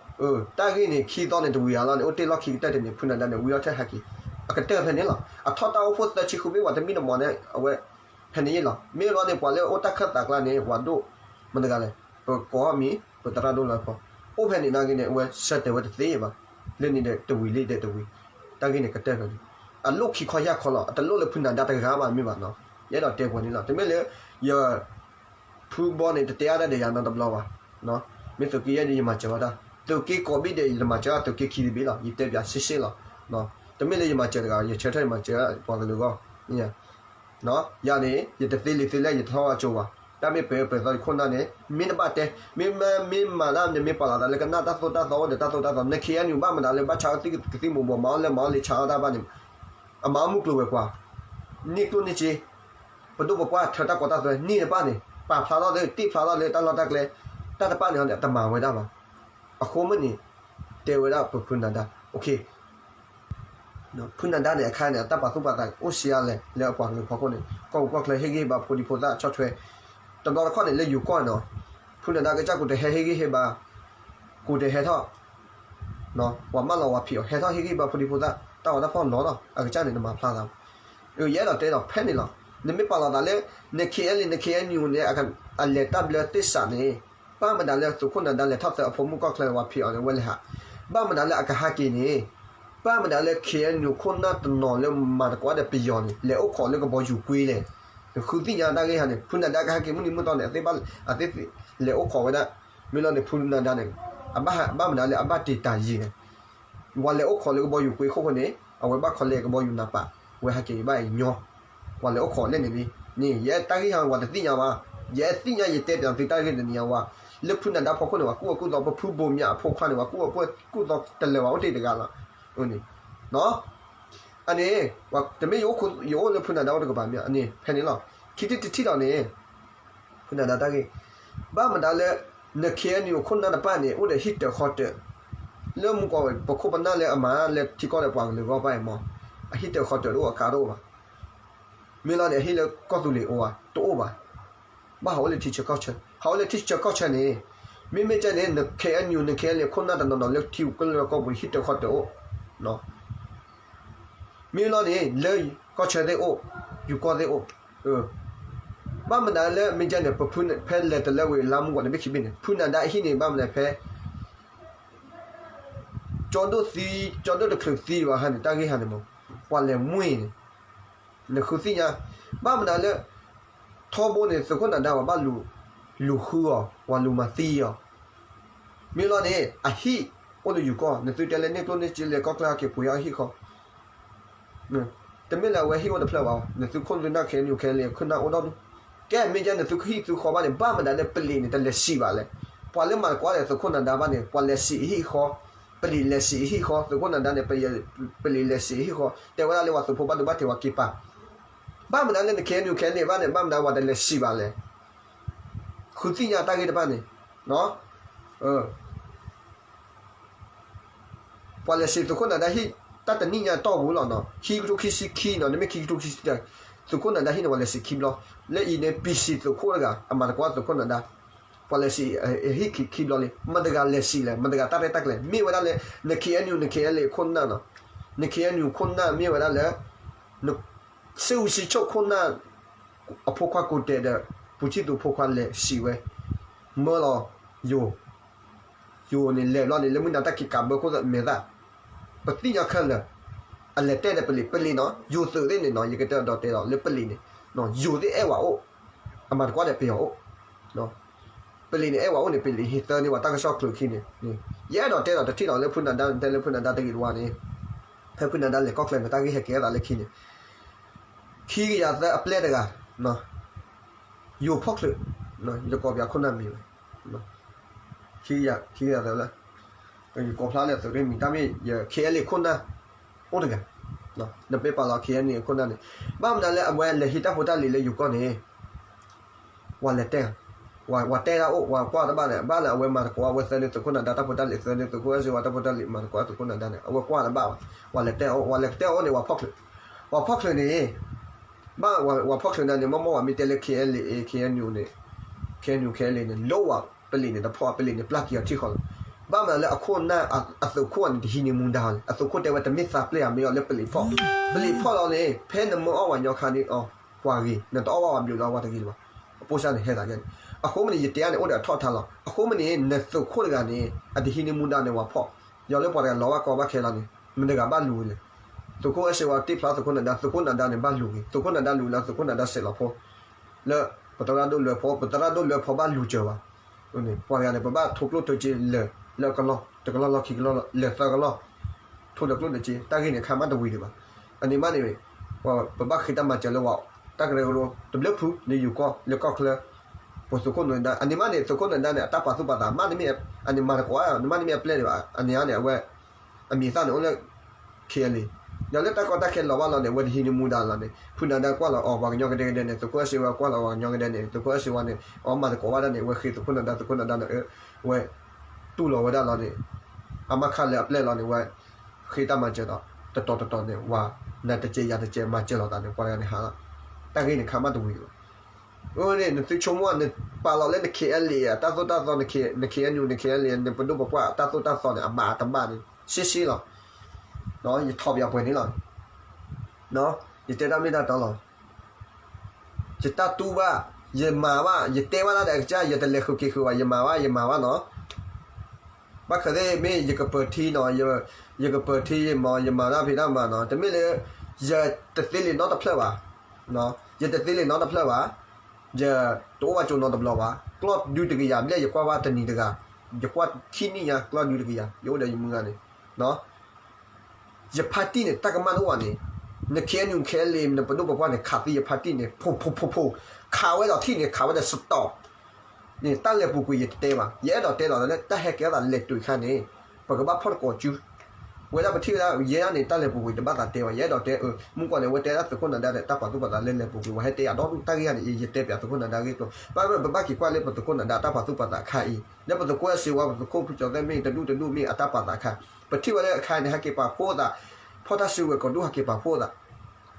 တၢ်ဂ့ၢ်န့ၣ် ခံသီန့ၣ် တဝံၤအလီၢ်န့ၣ် အိၣ်တ့ၢ်လီၢ်ခံကတၢၢ်တန့ၣ် ဖုနၤဒါန့ၣ် ဝံၤအီၣ်ထဲဟးက့ၤ အကတၢၢ်ဖဲန့ၣ်လီၤ အထီၣ်တၢ်အိၣ်ဖှိၣ်သၢဆံဃုဘ့ၣ် ပှၤတမံၣ်တမီၤန့ၣ် အဝဲ ဖဲန့ၣ်လီၤ မ့ၢ်လီၤန့ၣ် ပှၤလၢအိၣ်တၢ်ခၢၣ်သးကျါန့ၣ် ပှၤဒိၣ်မတၤတဂၤလဲၣ် ပကိးမံၤ ပသရၣ်ဒိၣ်လၢဖီ အိၣ်ဖဲန့ၣ်နာ်က့န့ၣ် အဝဲဆၢတဲာ်ဝဲတသ့ဘၣ် လၢန့ၣ်ဒီးတဝံၤလံဒီးတဝံၤ တၢ်ဂ့ၢ်န့ၣ်ကတၢၢ်ဖဲန့ၣ် အလိၣ်ခံခီယၢ်ခီလီၤ အတလိၣ်လၢဖုနၤဒါတဂၤဘၣ်မ့ၢ်ဘၣ်နီၤ ယအဲၣ်ဒိးတဲပှဲၤန့ၣ်လီၤ တမ့ၢ်လၢ ယ ဖုဘီန့ၣ် တတဲအါတၢ်ဒီးယၤနီတဘျီဘၣ်. မ့ၢ်သုးက့ယဲၢ်ဒီးယမၤစၢၤဝဲဒၣ်, သုးက့ကိးဘ့ၣ်ဒီးယတမၤစၢၤ သုးက့ခံတဘ့ၣ်လီၤ. ယတဲပၠးစ့ၢ်စ့ၢ်လီၤ. တမ့ၢ်လၢယမၤစၢၤတဂၤ ယဆၢထၢၣ်ယမၤစၢၤပှၤကလုာ်အဂီၢ်. ယၤန့ၣ် ယတသ့လံာ်သ့လဲၢ် ယတထီၣ်ဝဲကၠိဘၣ်. တၢ်မ့ၢ်ပၢၤပၢၤသီယခိၣ်နၢ်န့ၣ် မ့ၢ်တဘၣ်တဲ, မ့ၢ်မၤဒၣ် မ့ၢ်ပာ်လီၤသးလၢကနၣ်တၢ်သိၣ်တၢ်သီအိၣ်ဒီးတၢ်သိၣ်တၢ်သီ နခ့အနူဘၣ်မတၤလၢဘၣ်ဆါအီၣ်သံကသံၣ်မူၤဘှီး မၤအီၣ်လဲၢ်မၤအီၣ်လံဆါအီၣ်တၢ်ဘၣ်န့ၣ် အမၤအီၣ်မုၢ်ကျိၤဝဲၤကွာ်, န့ၢ်ကျိၣ်န့ၢ်စ့, ပဒိၣ်ပပှၢ်ထၢတၢ်ကီတၢ်သွဲ န့ၢ်တဘၣ်န့ၣ် ပာ်ဖျါထီၣ်လၢ တ့ၢ်ဖျါထီၣ်လၢတၢ်လီၢ်တၢ်ကျဲ တၢ်တဖၣ်န့ၣ်ဒီး တမၤဝဲဒၣ်ဘၣ်. အဃိမ့ၢ်န့ၣ် တဲဝဲဒၣ်ပဖုနၤဒါ okay ဖုနၢၤဒါန့ၣ် အခါန့ၣ် အတၢ်ပာ်သူၣ်ပာ်သးအိၣ်ဆံးအါလဲၣ် လၢအပှၤကလုာ်ဖီခိၣ်န့ၣ် ကီၢ်ပူၤကီၢ်ချၢဟ့ၣ်ဂံၢ်ဟ့ၣ်ဘါဖိဒံဖိသၣ်ဆီၣ်ထွဲ တဘျီတခီၣ်န့ၣ် လၢယိၤကီၢ်န့ၣ်နီၤ ဖုနၢၤဒါကစၢ်ကိးတဟဲဟ့ၣ်ဂံၢ်ဟ့ၣ်ဘါ ကိးတဟဲထီၣ် ပှၤမၢလီၤဝၤဖံးအီၤ ဟဲထီၣ်ဟ့ၣ်ဂံၢ်ဟ့ၣ်ဘါဖိဒံဖိသၣ် တၢ်ဂီၤတၢ်ဖီၣ်လီၤလီၤ အကစၢ်န့ၣ် နမၤဖျါသး ယအဲၣ်ဒိးတဲဒီးဖဲန့ၣ်လီၤ. နမ့ၢ်ပာ်လီၤသးလၢ န K N L A န K N U န့ၣ် အလဲၤတၢ်ဘျၢသ့ၣ်စးန့ၣ် ဘၣ်မနုၤလၢသုးခိၣ်နၢၤဒါလဲၤထီၣ်သၢအဖိမုၣ်ကီၢ်ချၢဝၤဖံးအီၤန့ၣ် ဝဲလဲၤဟး ဘၣ်မနုၤလၢအကဟးက့ၤန့ၣ် ဘၣ်မနုၤလၢ K N U ခိၣ်နၢ်တနီၤလၢမၤသကိးဒီးပယီၤန့ၣ် လဲၤအိၣ်ခိးလၢကဘီယူၤကွ့လဲၣ်. နဃုသ့ၣ်ညါတၢ်ဂ့ၢ်ဟးန့ၣ် ဖုနၢၤဒါကဟဲက့ၤမုၢ်နံၤမုၢ်သီန့ၣ် အသ့ၣ်ဘၣ် အသ့ၣ်လဲၤအိၣ်ခိးဝဲဒၣ် မ့ၢ်လီၤန့ၣ် ဖုနၢၤဒါန့ၣ် အဘၣ်မနုၤလၢအဘၣ်တ့ၢ်တၢ်ယံၤန့ၣ် ဝၤလဲၤအိၣ်ခိးလၢကဘီယူၤကွ့အဃိန့ၣ် အဝဲဘၣ်ခိးလဲၤကဘီယူၤနၢ်ပၢၢ် ဝဲဟးက့ၤဘၣ်အံၤညီ ပှၤလဲၤအိၣ်ခိးလဲၣ်န့ၣ်လံ. န့ၣ် ယအဲၣ်တၢ်ဂ့ၢ်ဟးဝဲတသ့ၣ်ညါဘၣ်. ယအဲၣ်သ့ၣ်ညါယတဲတၢ်သုတၢ်ဂ့ၢ်တနံၤညါဝဲ လၢဖုနၢၤဒါဖီခိၣ်န့ၣ် ပှၤကူၣ်ဘၣ်ကူၣ်သီ ပဖုဘိးမၠးအဖိခွါန့ၣ် ပှၤကူၣ်ဘၣ်ကူၣ်သီတလၢာ်ဘၣ်အိၣ်တ့ၢ်တဂၤလီၤ. အန့ၣ် တမ့ၢ်ယအိၣ်လၢဖုနၢၤဒါအိၣ်တကပၤမ့ၢ် အန့ၣ် ဖဲန့ၣ်လီၤ. ခံထံၣ်တထံၣ်လီၤန့ၣ် ဖုနၢၤဒါတၢ်ဂ့ၢ် ဘၣ်မနုၤလၢ န K N U ခိၣ်နၢ်တဖၣ်န့ၣ် အိၣ်ဒီးဟံၣ်တၢၤဃီတၢၤ လၢမူကီၢ်ပခိၣ်ပနၢ်လၢအမၤလၢထံကီၢ်ဒီးပှၤကလုာ်ဂီၢ်ဘၣ်အံၤမး အဟံၣ်တၢၤဃီတၢၤတအိၣ်အကါတအိၣ်ဘၣ်. မ့ၢ်လီၤန့ၣ် အဟံၣ်လၢကီၢ်သူလ့ၤအိၣ်ဧါ တအိၣ်ဘၣ်. ဘၣ်ဟးအိၣ်လၢထံဆၢကီၢ်ဆၢ ဟးအိၣ်လၢထံဆၢကီၢ်ဆၢန့ၣ် မ့မ့ၢ်ကဲန့ၣ် န K N U န K N L A ခိၣ်နၢ်တနီၤနီၤလၢထံကီၢ်လၢကီၢ်ပူၤ ဟံၣ်တၢၤဃီတၢၤအိၣ် မ့ၢ်လီၤန့ၣ် လၢကီၢ်ဆၢသ့ၣ်အိၣ် ယူၤကီၢ်သ့ၣ်အိၣ် ဘၣ်မနုၤလၢမ့ၢ်ကဲန့ၣ် ပဖုဖဲလဲၤတလၢဝံၤလါမူကီၢ်န့ၣ် မ့ၢ်ခံဘ့ၣ်န့ၣ် ဖုနၢၤဒါအဟံၣ်န့ၣ် ဘၣ်မနုၤဖဲ ကၠီဒိၣ်သံ ကၠီဒိၣ်တချုးသံဘၣ်ဟါန့ၣ် တၢ်ဂ့ၢ်ဟါန့ၣ်မး ပှၤလဲၤမွ့ၢ်န့ၣ် နဃုသ့ၣ်ညါ ဘၣ်မနုၤလၢ ထီဘိန့ၣ် သုးခိၣ်နၢၤဒါပှၤဘၣ်လူၤဃုအီၤ ပှၤလူၤမၤသံအီၤ မ့ၢ်လီၤန့ၣ် အဟံၣ်အိၣ်လၢယူၤကီၢ် နသုတဲလၢန့ၣ်ကျိၣ်န့ၣ်စ့လဲၤကီၢ်ချၢဟဲက့ၤပှ့ၤအဟံၣ်ဃီ တမ့ၢ်လၢအဝဲဟံၣ်အိၣ်တဖျၢၣ်ဘၣ် နသုးခိၣ်သုးနၢ် K N U K N L A ခိၣ်နၢ်အိၣ်ဒီဒူၣ် ကဲမ့ၢ်ကဲနသုးဟံၣ်သုးဃီဘၣ်န့ၣ် ဘၣ်မနုၤလၢပလံးန့ၣ် တလဲၤစံးဘၣ်လဲၣ် ပှၤလၢမၤသကိးဒီးသုးခိၣ်နၢၤဒါဘၣ်န့ၣ် ပှၤလဲၤစံးအဟံၣ်ဃီ ပလံးလဲၤစံးအဟံၣ်ဃီ သုးခိၣ်နၢၤဒါန့ၣ် ပလံးလဲၤစံးအဟံၣ်ဃီ တဲဝဲဒၣ်လၢပှၤသုးဖိဘၣ်ဒိဘၣ်ထံးဝဲက့ၤပာ် ဘၣ်မနုၤလၢန K N U K N L A ဘၣ်န့ၣ် ဘၣ်မနုၤပှၤတလဲၤစံးဘၣ်လဲၣ် ဃုသ့ၣ်ညါတၢ်ဂ့ၢ်တဖၣ်န့ၣ် ပှၤလဲၤစံးသုးခိၣ်နၢၤဒါဟံၣ် တၢ်တနံၣ်ညါတီၢ်ပူၤလီၤနီၤ ခံကထိခံဆံခံနီၤ နမ့ၢ်ခံကထိခံဆံ သုးခိၣ်နၢၤဒါဟံၣ်န့ၣ် ပှၤလဲၤစံးခံဘျီ လၢအံၤန့ၣ် ပံၢ်စံးသုးခိၣ်တဂၤ အမၤသကိးသုးခိၣ်နၢၤဒါ ပှၤလဲၤစံးဟံၣ်ခံဘျီလံ မတၤတဂၤလဲၤစံးလဲၣ် မတၤတဂၤတၢ်ရဲၣ်တၢ်ကျဲၤ မ့ၢ်ဝဲဒၣ်လၢ န K N U န K N L A ခိၣ်နၢ်နီၤ န K N U ခိၣ်နၢ်မ့ၢ်ဝဲဒၣ်လၢ န စ့ၣ်အူစံဆိၣ်ခိၣ်နၢ် အဖိခွါကိးတဲာ်ဒီး ပူၤဆံၣ်သူးဖိခွါလဲၤစံးဝဲ မၢလီၤ ယိၤ ယိၤန့ၣ်လဲၤဘျီန့ၣ် လၢမုၢ်နၤတၢ်က့ၤကးဘၢခိၣ်သ့ၣ်မဲာ်သၣ် ပသ့ၣ်ညါခဲလၢာ် အလဲၤတဲဒီးပလံး ပလံးနီၤ ယိၤသုးသ့ၣ်န့ၣ်နီၤ ယကတဲဒီးတဲဒီးလၢပလံးန့ၣ် ယိၤသ့ၣ်အဲၣ်ဝဲအိၣ် အမၤသကိးဒီးပယီၤအိၣ် ပလံးန့ၣ်အဲၣ်ဝဲအိၣ်န့ၣ် ပလံးဟ့ၣ်သၢန့ၢ်ဝဲတၢ်ကစီၣ်ကျိၤခံန့ၣ် ယအဲၣ်ဒိးတဲဒီးတထံၣ်လီၤလၢဖုနၢၤဒါ တဲလၢဖုနၢၤဒါတဂ့ၤတဝါန့ၣ် ဖဲဖုနၢၤဒါလဲၤကီၢ်ချၢန့ၣ် တၢ်ဂ့ၢ်ဟဲကဲသးလၢခံန့ၣ် ခံကယၤသၢအပျဲၢ်တဂၤ ယိၤဖီၣ်ချုး ယကိးပယီၤခိၣ်နၢ်မံၤဝဲ ခံကယၤသၢလၢ ယကိးဖျါလၢသုးရ့ၣ်မံၤ တၢ်မ့ၢ်ယ K N L A ခိၣ်နၢ် အိၣ်တဂၤ နမ့ၢ်ပာ်လီၤ K N L A ခိၣ်နၢ်န့ၣ် ဘၣ်မနုၤလၢအဝဲလဲၤဟံးတၢ်ဖိတၢ်လံၤလၢယိၤကီၢ်န့ၣ် ပှၤလဲၤတဲ ပှၤတဲတၢ်အိၣ် ပှၤကွၢ်တဘၣ်ဒီး ဘၣ်လၢအဝဲမၤသကိး အဝဲသၢန့ၢ်သုးခိၣ်နၢၤဒါတၢ်ဖိတၢ်လံၤ သၢန့ၢ်သုးခိၣ်အဲၣ်စ့ဝါတၢ်ဖိတၢ်လံၤ မၤသကိးသုးခိၣ်နၢၤဒါန့ၣ် အဝဲကွၢ်တဘၣ်ဘၣ် ပှၤလဲၤတဲအီၤ ပှၤလဲၤတဲအီၤန့ၣ် ပှၤဖီၣ်ချုး ပှၤဖီၣ်ချုးန့ၣ် ဘၣ်ပှၤဖီၣ်ချုးန့ၣ်န့ၣ် မ့ၢ်မ့ၢ်ဝဲမ့ၢ်တဲလၢ K N L A K N U န့ၣ် K N U K N L A န့ၣ် လိၣ်ဝဲပလံးန့ၣ် တဖီၣ်ပလံးန့ၣ် ပျၢ်က့ၤအီၤထံၣ်ဃီလီၤ ဘၣ်မနုၤလၢအခိၣ်နၢ် အသုးခိၣ်န့ၣ် တဟံးန့ၢ်မူဒါလီၤ အသုးခိၣ်တဲဝဲတမ့ၢ်သးပျဲၢ်ဧါ မ့ၢ်အီၤလၢပလံးဖီၣ် ပလံးဖီၣ်လီၤန့ၣ် ဖဲနမၢအီၣ်ဝဲညီခါန့ၣ် အီၤ ပှၤဂ့ၤ နတအီၣ်ဘၣ်ဝဲဘျုးလီၤ ပှၤတဂ့ၤလၢၤဘၣ် အပိစၢ်န့ၣ်ဟဲသးယါန့ၣ် အဃိမ့ၢ်န့ၣ် ယတဲအါန့ၣ် အိၣ်ဒီးအထီၣ်အထါလီၤ အဃိမ့ၢ်န့ၣ် နသုးခိၣ်တဂၤန့ၣ် အတဟံးန့ၢ်မူဒါန့ၣ် ပှၤဖီၣ် ယီၤလၢပှၤတဂၤလီၤဘၣ်ကီဘၣ်ခဲလီၤန့ၣ် မတၤတဂၤဘၣ်လူၤဝဲလဲၣ် သုးခိၣ်အဲၣ်စ့ဝါတ့ၢ်ဖျါသုးခိၣ်နၢၤဒါ သုးခိၣ်နၢၤဒါန့ၣ် ဘၣ်လူၤဂ့ၤ သုးခိၣ်နၢၤဒါလူၤလၢသုးခိၣ်နၢၤဒါစဲးလီၤဖိ လၢပသရၣ်ဒိၣ်လွဲဖီ ပသရၣ်ဒိၣ်လွဲဖီဘၣ်လူၤစၢၤဘၣ် ပှၤတဂၤန့ၣ် ပဘၣ်ထိကျိၣ်ထိစ့လၢာ် လၢကလီၢ် တကလီၢ်လီၢ်ခံကလီၢ်လီၢ် လၢာ်သၢကလီၢ် ထိဒီးကျိၣ်ဒီးစ့ တၢ်ဂ့ၢ်န့ၣ်ခါမးတဝံၤဒံးဘၣ် အန့ၣ်မးန့ၣ် ပဘၣ်ဃ့တၢ်မၤစၢၤလၢဝဲ တၢ်ကရၢကရိ တဘျုးဖု လၢယိၤကီၢ် လၢကီၢ်ချၢ ပသုးခိၣ်နၢၤဒါ အန့ၣ်မးန့ၣ် သုးခိၣ်နၢၤဒါန့ၣ် အတၢ်ပာ်သူၣ်ပာ်သးမးန့ၣ်မ့ၢ် အန့ၣ်မၤသကိး နမးန့ၣ်မ့ၢ်အပျဲၢ်ဒံးဘၣ် အန့ၣ်န့ၣ် အဝဲ အမံၤသၣ်န့ၣ် အိၣ်လၢ K N L A ဒီးလၢတၢ်ကီတၢ်ခဲလီၤဘၣ်လီၤန့ၣ် အဝဲတဟံးန့ၢ်မူဒါလီၤန့ၣ် ဖုနၢၤဒါကွၢ်လီၤအီၤ ပှၤကညီကဒဲကဒဲန့ၣ် သုးခိၣ်အဲၣ်စ့ဝါကွၢ်လီၤပှၤကညီကဒဲန့ၣ် သုးခိၣ်အဲၣ်စ့ဝါန့ၣ် အီၤမၤသကိးဘၣ်ဒၣ်န့ၣ် အဝဲဃ့သုးခိၣ်နၢၤဒါ သုးခိၣ်နၢၤဒါန့ၣ် အဝဲ တူၢ်လီၤဝဲဒၣ်လီၤန့ၣ် အမၤခါလၢအပျဲၢ်လီၤန့ၣ် အဝဲ ဃ့တၢ်မၤစၢၤဒီး တတီၤတတီၤန့ၣ် ဝၤ နၤတစဲးယၤတစဲး မၤစၢၤလိာ်သးန့ၣ် ပှၤတဂၤန့ၣ်ဟးလီၤ. တၢ်ဂ့ၢ်န့ၣ်ခါမးတဝံၤဘၣ်. အန့ၣ် နသုဆိကမိၣ် နပာ်လီၤလၢန KNLA အတၢ်သိၣ်တၢ်သီ န K- န KNU န KNLA နပဒိၣ်ပပှၢ်အတၢ်သိၣ်တၢ်သီန့ၣ် အဘၣ်အတဘၣ်န့ၣ် ရှဲရှဲလီၤ. ယထီၣ်ပယီၤပှဲၤန့ၣ်လီၤ. ယတဲတၢ်မ့ၢ်တၢ်တီလီၤ. ယတၢ်တူၢ်ဘၣ်, ယမၤဘၣ်, ယတဲဘၣ်တၢ်ဒီးအကစၢ် ယတလဲၤဃုာ်က့ၤဃုာ်ဘၣ်, ယမၤဘၣ် ယမၤဘၣ်နီၤ. ဘၣ်ဃးသ့ၣ်မ့ၢ်ယကပၢၤထံနီၤ, ယကပၢၤထံမး ယမၤတၢ်ဖံးတၢ်မၤနီၤ, တမ့ၢ်လၢ ယတသ့လံာ်နီတဖျၢၣ်ဘၣ်, ယတသ့လံာ်နီတဖျၢၣ်ဘၣ်, ယတအိၣ်ဘၣ်ကၠိနီတဘျီဘၣ်, ကျီၢ်ဒုတကယၤ ဘျဲၣ်ယကွၢ်ဘၣ်တနံၤတဂၤ, ယကွၢ်ခံနံၣ်ညါ ကျီၢ်ဒုတကယၤ ယအိၣ်ဒီးယမုၢ်ဂၤန့ၣ် ယဖါတံၢ်န့ၣ် တၢ်ကမၣ်တအိၣ်ဘၣ်န့ၣ်, န KNU KNLA နပဒိၣ်ပပှၢ်န့ၣ် ခးသံယဖါတံၢ်န့ၣ် ဖိးဖိးဖိးဖိး, ခးဝဲဒီးထံၣ်န့ၣ် ခးဝဲဒီးစတီၣ်န့ၣ် တၢ်လဲၤပူၤကွံာ်ယတတဲဘၣ်. ယအဲၣ်ဒိးတဲလီၤလၢ တၢ်ဟဲကဲထီၣ်သးလဲၤတုၤခါန့ၣ် ပကဘၣ်ဖီၣ်တကိးစု ဝဲဒၣ်ပထံၣ်ဝဲဒၣ် ယဲဒၣ်န့ၣ် တၢ်လဲၤပူၤကွံာ်တဘၣ်သးတဲဘၣ်. ယအဲၣ်ဒိးတဲ မုၢ်ကီၢ်န့ၣ် အဝဲတဲဒၣ်သုးခိၣ်နၤဒါဒီး တၢ်ပာ်သူၣ်ပာ်သးလၢလဲၤပူၤကွံာ် ပှၤဟဲတဲယၤဒီဒူၣ် တၢ်ဂ့ၢ်အံၤန့ၣ် ယတဲပၠးသုးခိၣ်နၤဒါဂ့ၢ်ကျိၤ ဘၣ်မနုၤပဘၣ်က့ၤကွၢ်လၢပသုးခိၣ်နၤဒါတၢ်ပာ်သူၣ်ပာ်သးအခါအံၤ လၢပသုးခိၣ်အဲၣ်စ့ဝါ ပသုးခိၣ်ဖုကၠီၤသဲမ့ၢ်တဒူၣ်တဒူၣ်မ့ၢ်အတၢ်ပာ်သးအခါ, ပထံၣ်ဝဲလၢအခါန့ၣ် ဟဲက့ၤပာ်ဖှိၣ်သး, ဖီၣ်တၢ်စုကဝဲၤကီၢ်ဒူၣ် ဟဲက့ၤပာ်ဖှိၣ်သး,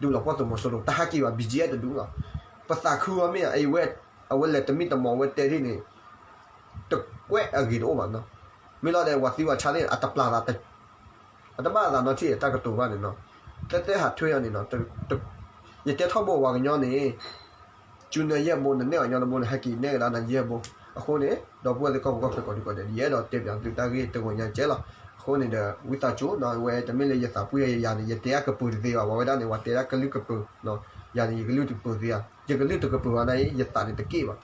ဒုးလီၤပှီၢ်သုးမီၤစိရိၤ တဟဲက့ၤဘၣ် BGF တဒူၣ်လီၤ. ပသးခုအီၤမ့ၢ်ဧါ အဝဲလဲၤတမံၤတမီၤ အဝဲတဲထံၣ်န့ၣ် တကွဲးအဂ့ၤတအိၣ်ဘၣ်နီၤ. မ့ၢ်လီၤဒီး ဝၤသံဝၤဆါန့ၣ် အတပျၢ်သး အတဘၣ်သးနီထံၣ် တၢ်ကတိၤဘၣ်န့ၣ်နီၤ, တဲတဲဟးထွဲအီၤန့ၣ်နီၤ, ယတဲထီၣ်ဘိဝၤကညီန့ၣ် ကၠူနၤယဲၢ်ဘိ နနဲၣ်အီၤညီတဘိန့ၣ် ဟဲက့ၤနဲၣ်ကဒါနၤယဲၢ်ဘိ. အဃိန့ၣ် ဒီပုၢ်ဝဲၢ်သ့ၣ်ကီၢ်ဖိကီၢ်ချၢကီၢ်ဒံကီၢ်ဒဲး ယအဲၣ်ဒိးတဲပၠးသုတၢ်ဂ့ၢ်တဂီၤညါကဲလီၤ. အဃိန့ၣ်ဒီး ဝံသးစူၤနီၤ ဝဲတမ့ၢ်လၢယသးပှၢ်ယၤန့ၣ် ယတဲအကပၢၤတသ့ဘၣ်, ဝဲဒၣ်န့ၣ် ဝဲတဲဒၣ်ကလုၢ်ကပၢၤ, ယၤန့ၣ် ယကလုၢ်တကပၢၤသ့ဧါ, ယကလုၢ်တကပၢၤဘၣ်န့ၣ် ယသးန့ၣ်တက့ၢ်ဘၣ်,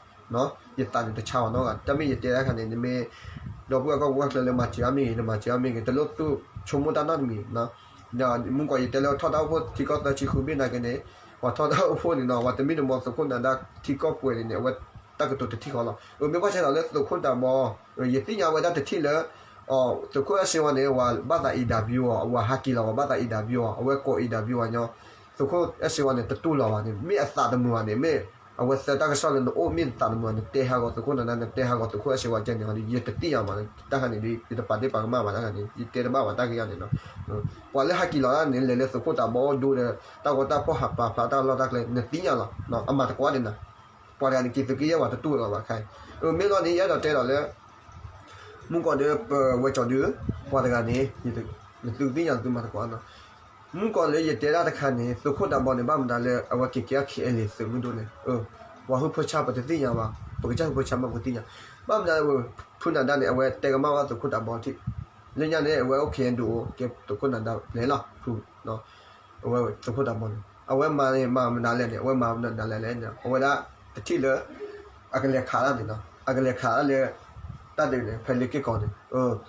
ယသးန့ၣ်တဆါဘၣ်နီတဂၤ. တၢ်မ့ၢ်ယတဲတၢ်ခါန့ၣ် နမ့ၢ် ဒီပုၢ်ဝဲၢ်ကီၢ်ဖိကီၢ်ချၢလၢမၤစၢၤအါမ့ၢ်ဂ့ၤ နမၤစၢၤအါမ့ၢ်ဂ့ၤ တလိၣ်သူၣ်ဆိကမိၣ်တၢ်နီတမံၤ မုၢ်ကီၢ်ယတဲလၢထီၣ်တၢ်အိၣ်ဖှိၣ်ထံကီၢ်သၢဆံဃုဘ့ၣ်နာ်က့န့ၣ်, ပှၤထီၣ်တၢ်အိၣ်ဖှိၣ်န့ၣ်နီၤ ပှၤတမံၤတမီၤသုးခိၣ်နၤဒါထံကီၢ်ပှဲၤန့ၣ်န့ၣ် အဝဲတၢ်ကတိၤတထံၣ်ဃီလီၤ. အမ့ၢ်ကွၢ်ဆၢထီၣ်လၢသုးခိၣ်တၢ်ဘီ, ယသ့ၣ်ညါဝဲဒၣ်တထံၣ်လၢ သုးခိၣ်အဲၣ်စ့ဝါန့ၣ် ဝၤဘၣ်သး interview အီၤ, ဝၤဟးက့ၤလီၤ ဝၤဘၣ်သး interview အီၤ, အဝဲကိး interview အီၤညီ, သုးခိၣ်အဲၣ်စ့ဝါန့ၣ် တတူၢ်လိာ်ဘၣ်န့ၣ် မ့ၢ်အသးတမုာ်ဘၣ်န့ၣ် မ့ၢ်အဝဲသၢတၢ်ကစီၣ်လၢနအိၣ်မ့ၢ်သးတမုာ်ဘၣ် နတဲဟးဂီၤသုးခိၣ်နၤဒါ နတဲဟးဂီၤသုးခိၣ်အဲၣ်စ့ဝါကဲန့ၣ် ယတသ့ၣ်ညါဘၣ်န့ၣ် တၢ်ခါန့ၣ်ဒီး ယတပာ်ဒ့ၣ်ပာ်ကမၣ်ဘၣ်တၢ်ခါန့ၣ် ယတဲတဘၣ်ဘၣ်တၢ်ဂ့ၢ်အံၤန့ၣ်နီၤ. ပှၤလၢဟးက့ၤလီၤဒၣ်န့ၣ် လဲၤလၢသုးခိၣ်တၢ်ဘီဒိဒီး တၢ်ဂီၤတၢ်ဖီၣ်ဟးပာ်ဖျါတၢ်လီၢ်တၢ်ကျဲ နသ့ၣ်ညါလီၤ. အမၤတကိးဒံးနၤ ပှၤတဂၤန့ၣ်က့ၤသုးက့ယဲၢ်ဝဲတတူၢ်လိာ်ဘၣ်ခါအံၤ. မ့ၢ်လီၤန့ၣ် ယအဲၣ်ဒိးတဲဒီးလၢ မုၢ်ကီၢ်ဒီးပဝဲကၠီဒုး ပှၤတဂၤန့ၣ် နသုသ့ၣ်ညါသုမၤတကိးနီၤ. မုၢ်ကီၢ်လၢယတဲဒၣ်တခါန့ၣ် သုးခိၣ်တၢ်ဘီန့ၣ် ဘၣ်မတၤလၢအဝဲက့ၤကဲ KNLA သုးမုၢ်ဒိၣ်န့ၣ် ပှၤဟုၣ်ဖၢဆါပတသ့ၣ်ညါဘၣ်, ပကစၢ်ဟုၣ်ဖၢဆါမးပတသ့ၣ်ညါ, ဘၣ်မတၤလၢ ဖုနၤဒါန့ၣ် အဝဲတဲကမၣ်ဘၣ်သုးခိၣ်တၢ်ဘီထံး, လၢညါန့ၣ် အဝဲအိၣ် KNDO ကဲသုးခိၣ်နၤဒါလဲၤလီၤ ဖု အဝဲသုးခိၣ်တၢ်ဘီန့ၣ် အဝဲမၤန့ၣ် မၤမနုၤလဲၣ်န့ၣ် အဝဲမၤမနုၤလဲၣ်န့ၣ် အဝဲဒၣ်တထံၣ်လၢ အကလဲၤခးတၢ်န့ၣ်နီၤ အကလဲၤခးတၢ်လၢ တၢ်ဒုးန့ၣ် ဖဲလ့ၤက့ၢ်ကီၢ်န့ၣ်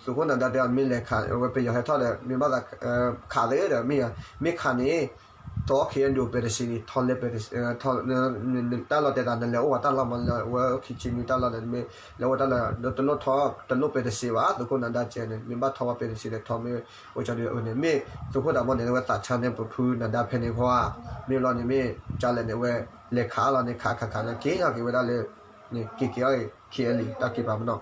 သုးခိၣ်နၤဒါတဲအီၤ မ့ၢ်လဲၤခး အဝဲပယီၤဟဲထီၣ်ဒီး မ့ၢ်ဘၣ်သးခးသ့ဒီး မ့ၢ်ယၤ မ့ၢ်ခးန့ၣ် ထီၣ် KNDO ပဲတစ့းန့ၣ် ထီၣ်လဲၤပဲတစ့း တၢ်လီၢ်တဲသး နလဲၤအိၣ်ဝဲတၢ်လီၢ်မး လဲၤဝဲခံဆံနွံတၢ်လီၢ်ဒီး မ့ၢ်လဲၤအိၣ်တၢ်လီၢ် တလိၣ်ထီၣ် တလိၣ်ပဲတစ့းဘၣ် သုးခိၣ်နၤဒါကဲန့ၣ် မ့ၢ်ဘၣ်ထီၣ်ဝဲပဲတစ့းဒီး ထီၣ်မ့ၢ်အိၣ်ကၠီဒုးအန့ၣ် မ့ၢ်သုးခိၣ်တၢ်ဘီန့ၣ် အဝဲသးဆါန့ၢ်ပဖုနၤဒါဖဲန့ၣ်ခီဧါ မ့ၢ်ဘျီန့ၣ် မ့ၢ်ကလဲၣ်န့ၣ် အဝဲလဲၤခးလီၤန့ၣ် ခးခးခးလၢက့ၤထီၣ်က့ၤဝဲဒၣ်လၢ န့ၣ် က့ၤက့ၤအီၤ KNLA တၢ်က့ၤပာ်ပနီၣ်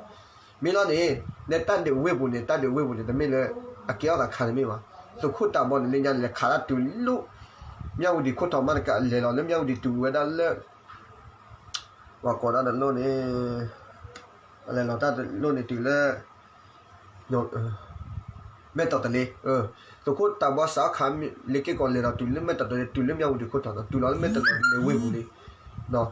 မ့ၢ်လီၤန့ၣ် လၢတၢ်ဒုးဝ့ၢ်ပူၤန့ၣ် တၢ်ဒုးဝ့ၢ်ပူၤန့ၣ် တမ့ၢ်လၢ အကဲအီၣ်သးခါန့ၣ်မ့ၢ်ဘၣ်. သုးခိၣ်တၢ်ဘီန့ၣ် လၢညါန့ၣ် လဲၤခးတၢ်တုၤလၢ မၠၣ်ဝတံၤခိၣ်ထီၣ်မးတကး လဲၤလီၤလၢမၠၣ်ဝတံၤတုၤဝဲဒၣ်လၢ ပှၤကိးဒၣ်တလိၣ်န့ၣ် လဲၤလီၤတၢ်တလိၣ်န့ၣ်တုၤလၢ မဲၢ်တီၢ်တလ့ သုးခိၣ်တၢ်ဘီစးအခါ လ့ၤက့ၢ်ကီၢ်လဲၤဒီးတုၤလၢမဲၢ်တီၢ်တလ့ တုၤလၢမၠၣ်ဝတံၤခိၣ်ထီၣ်နီၤ တုၤလီၤလၢမဲၢ်တီၢ်တလ့ဝ့ၢ်ပူၤလံ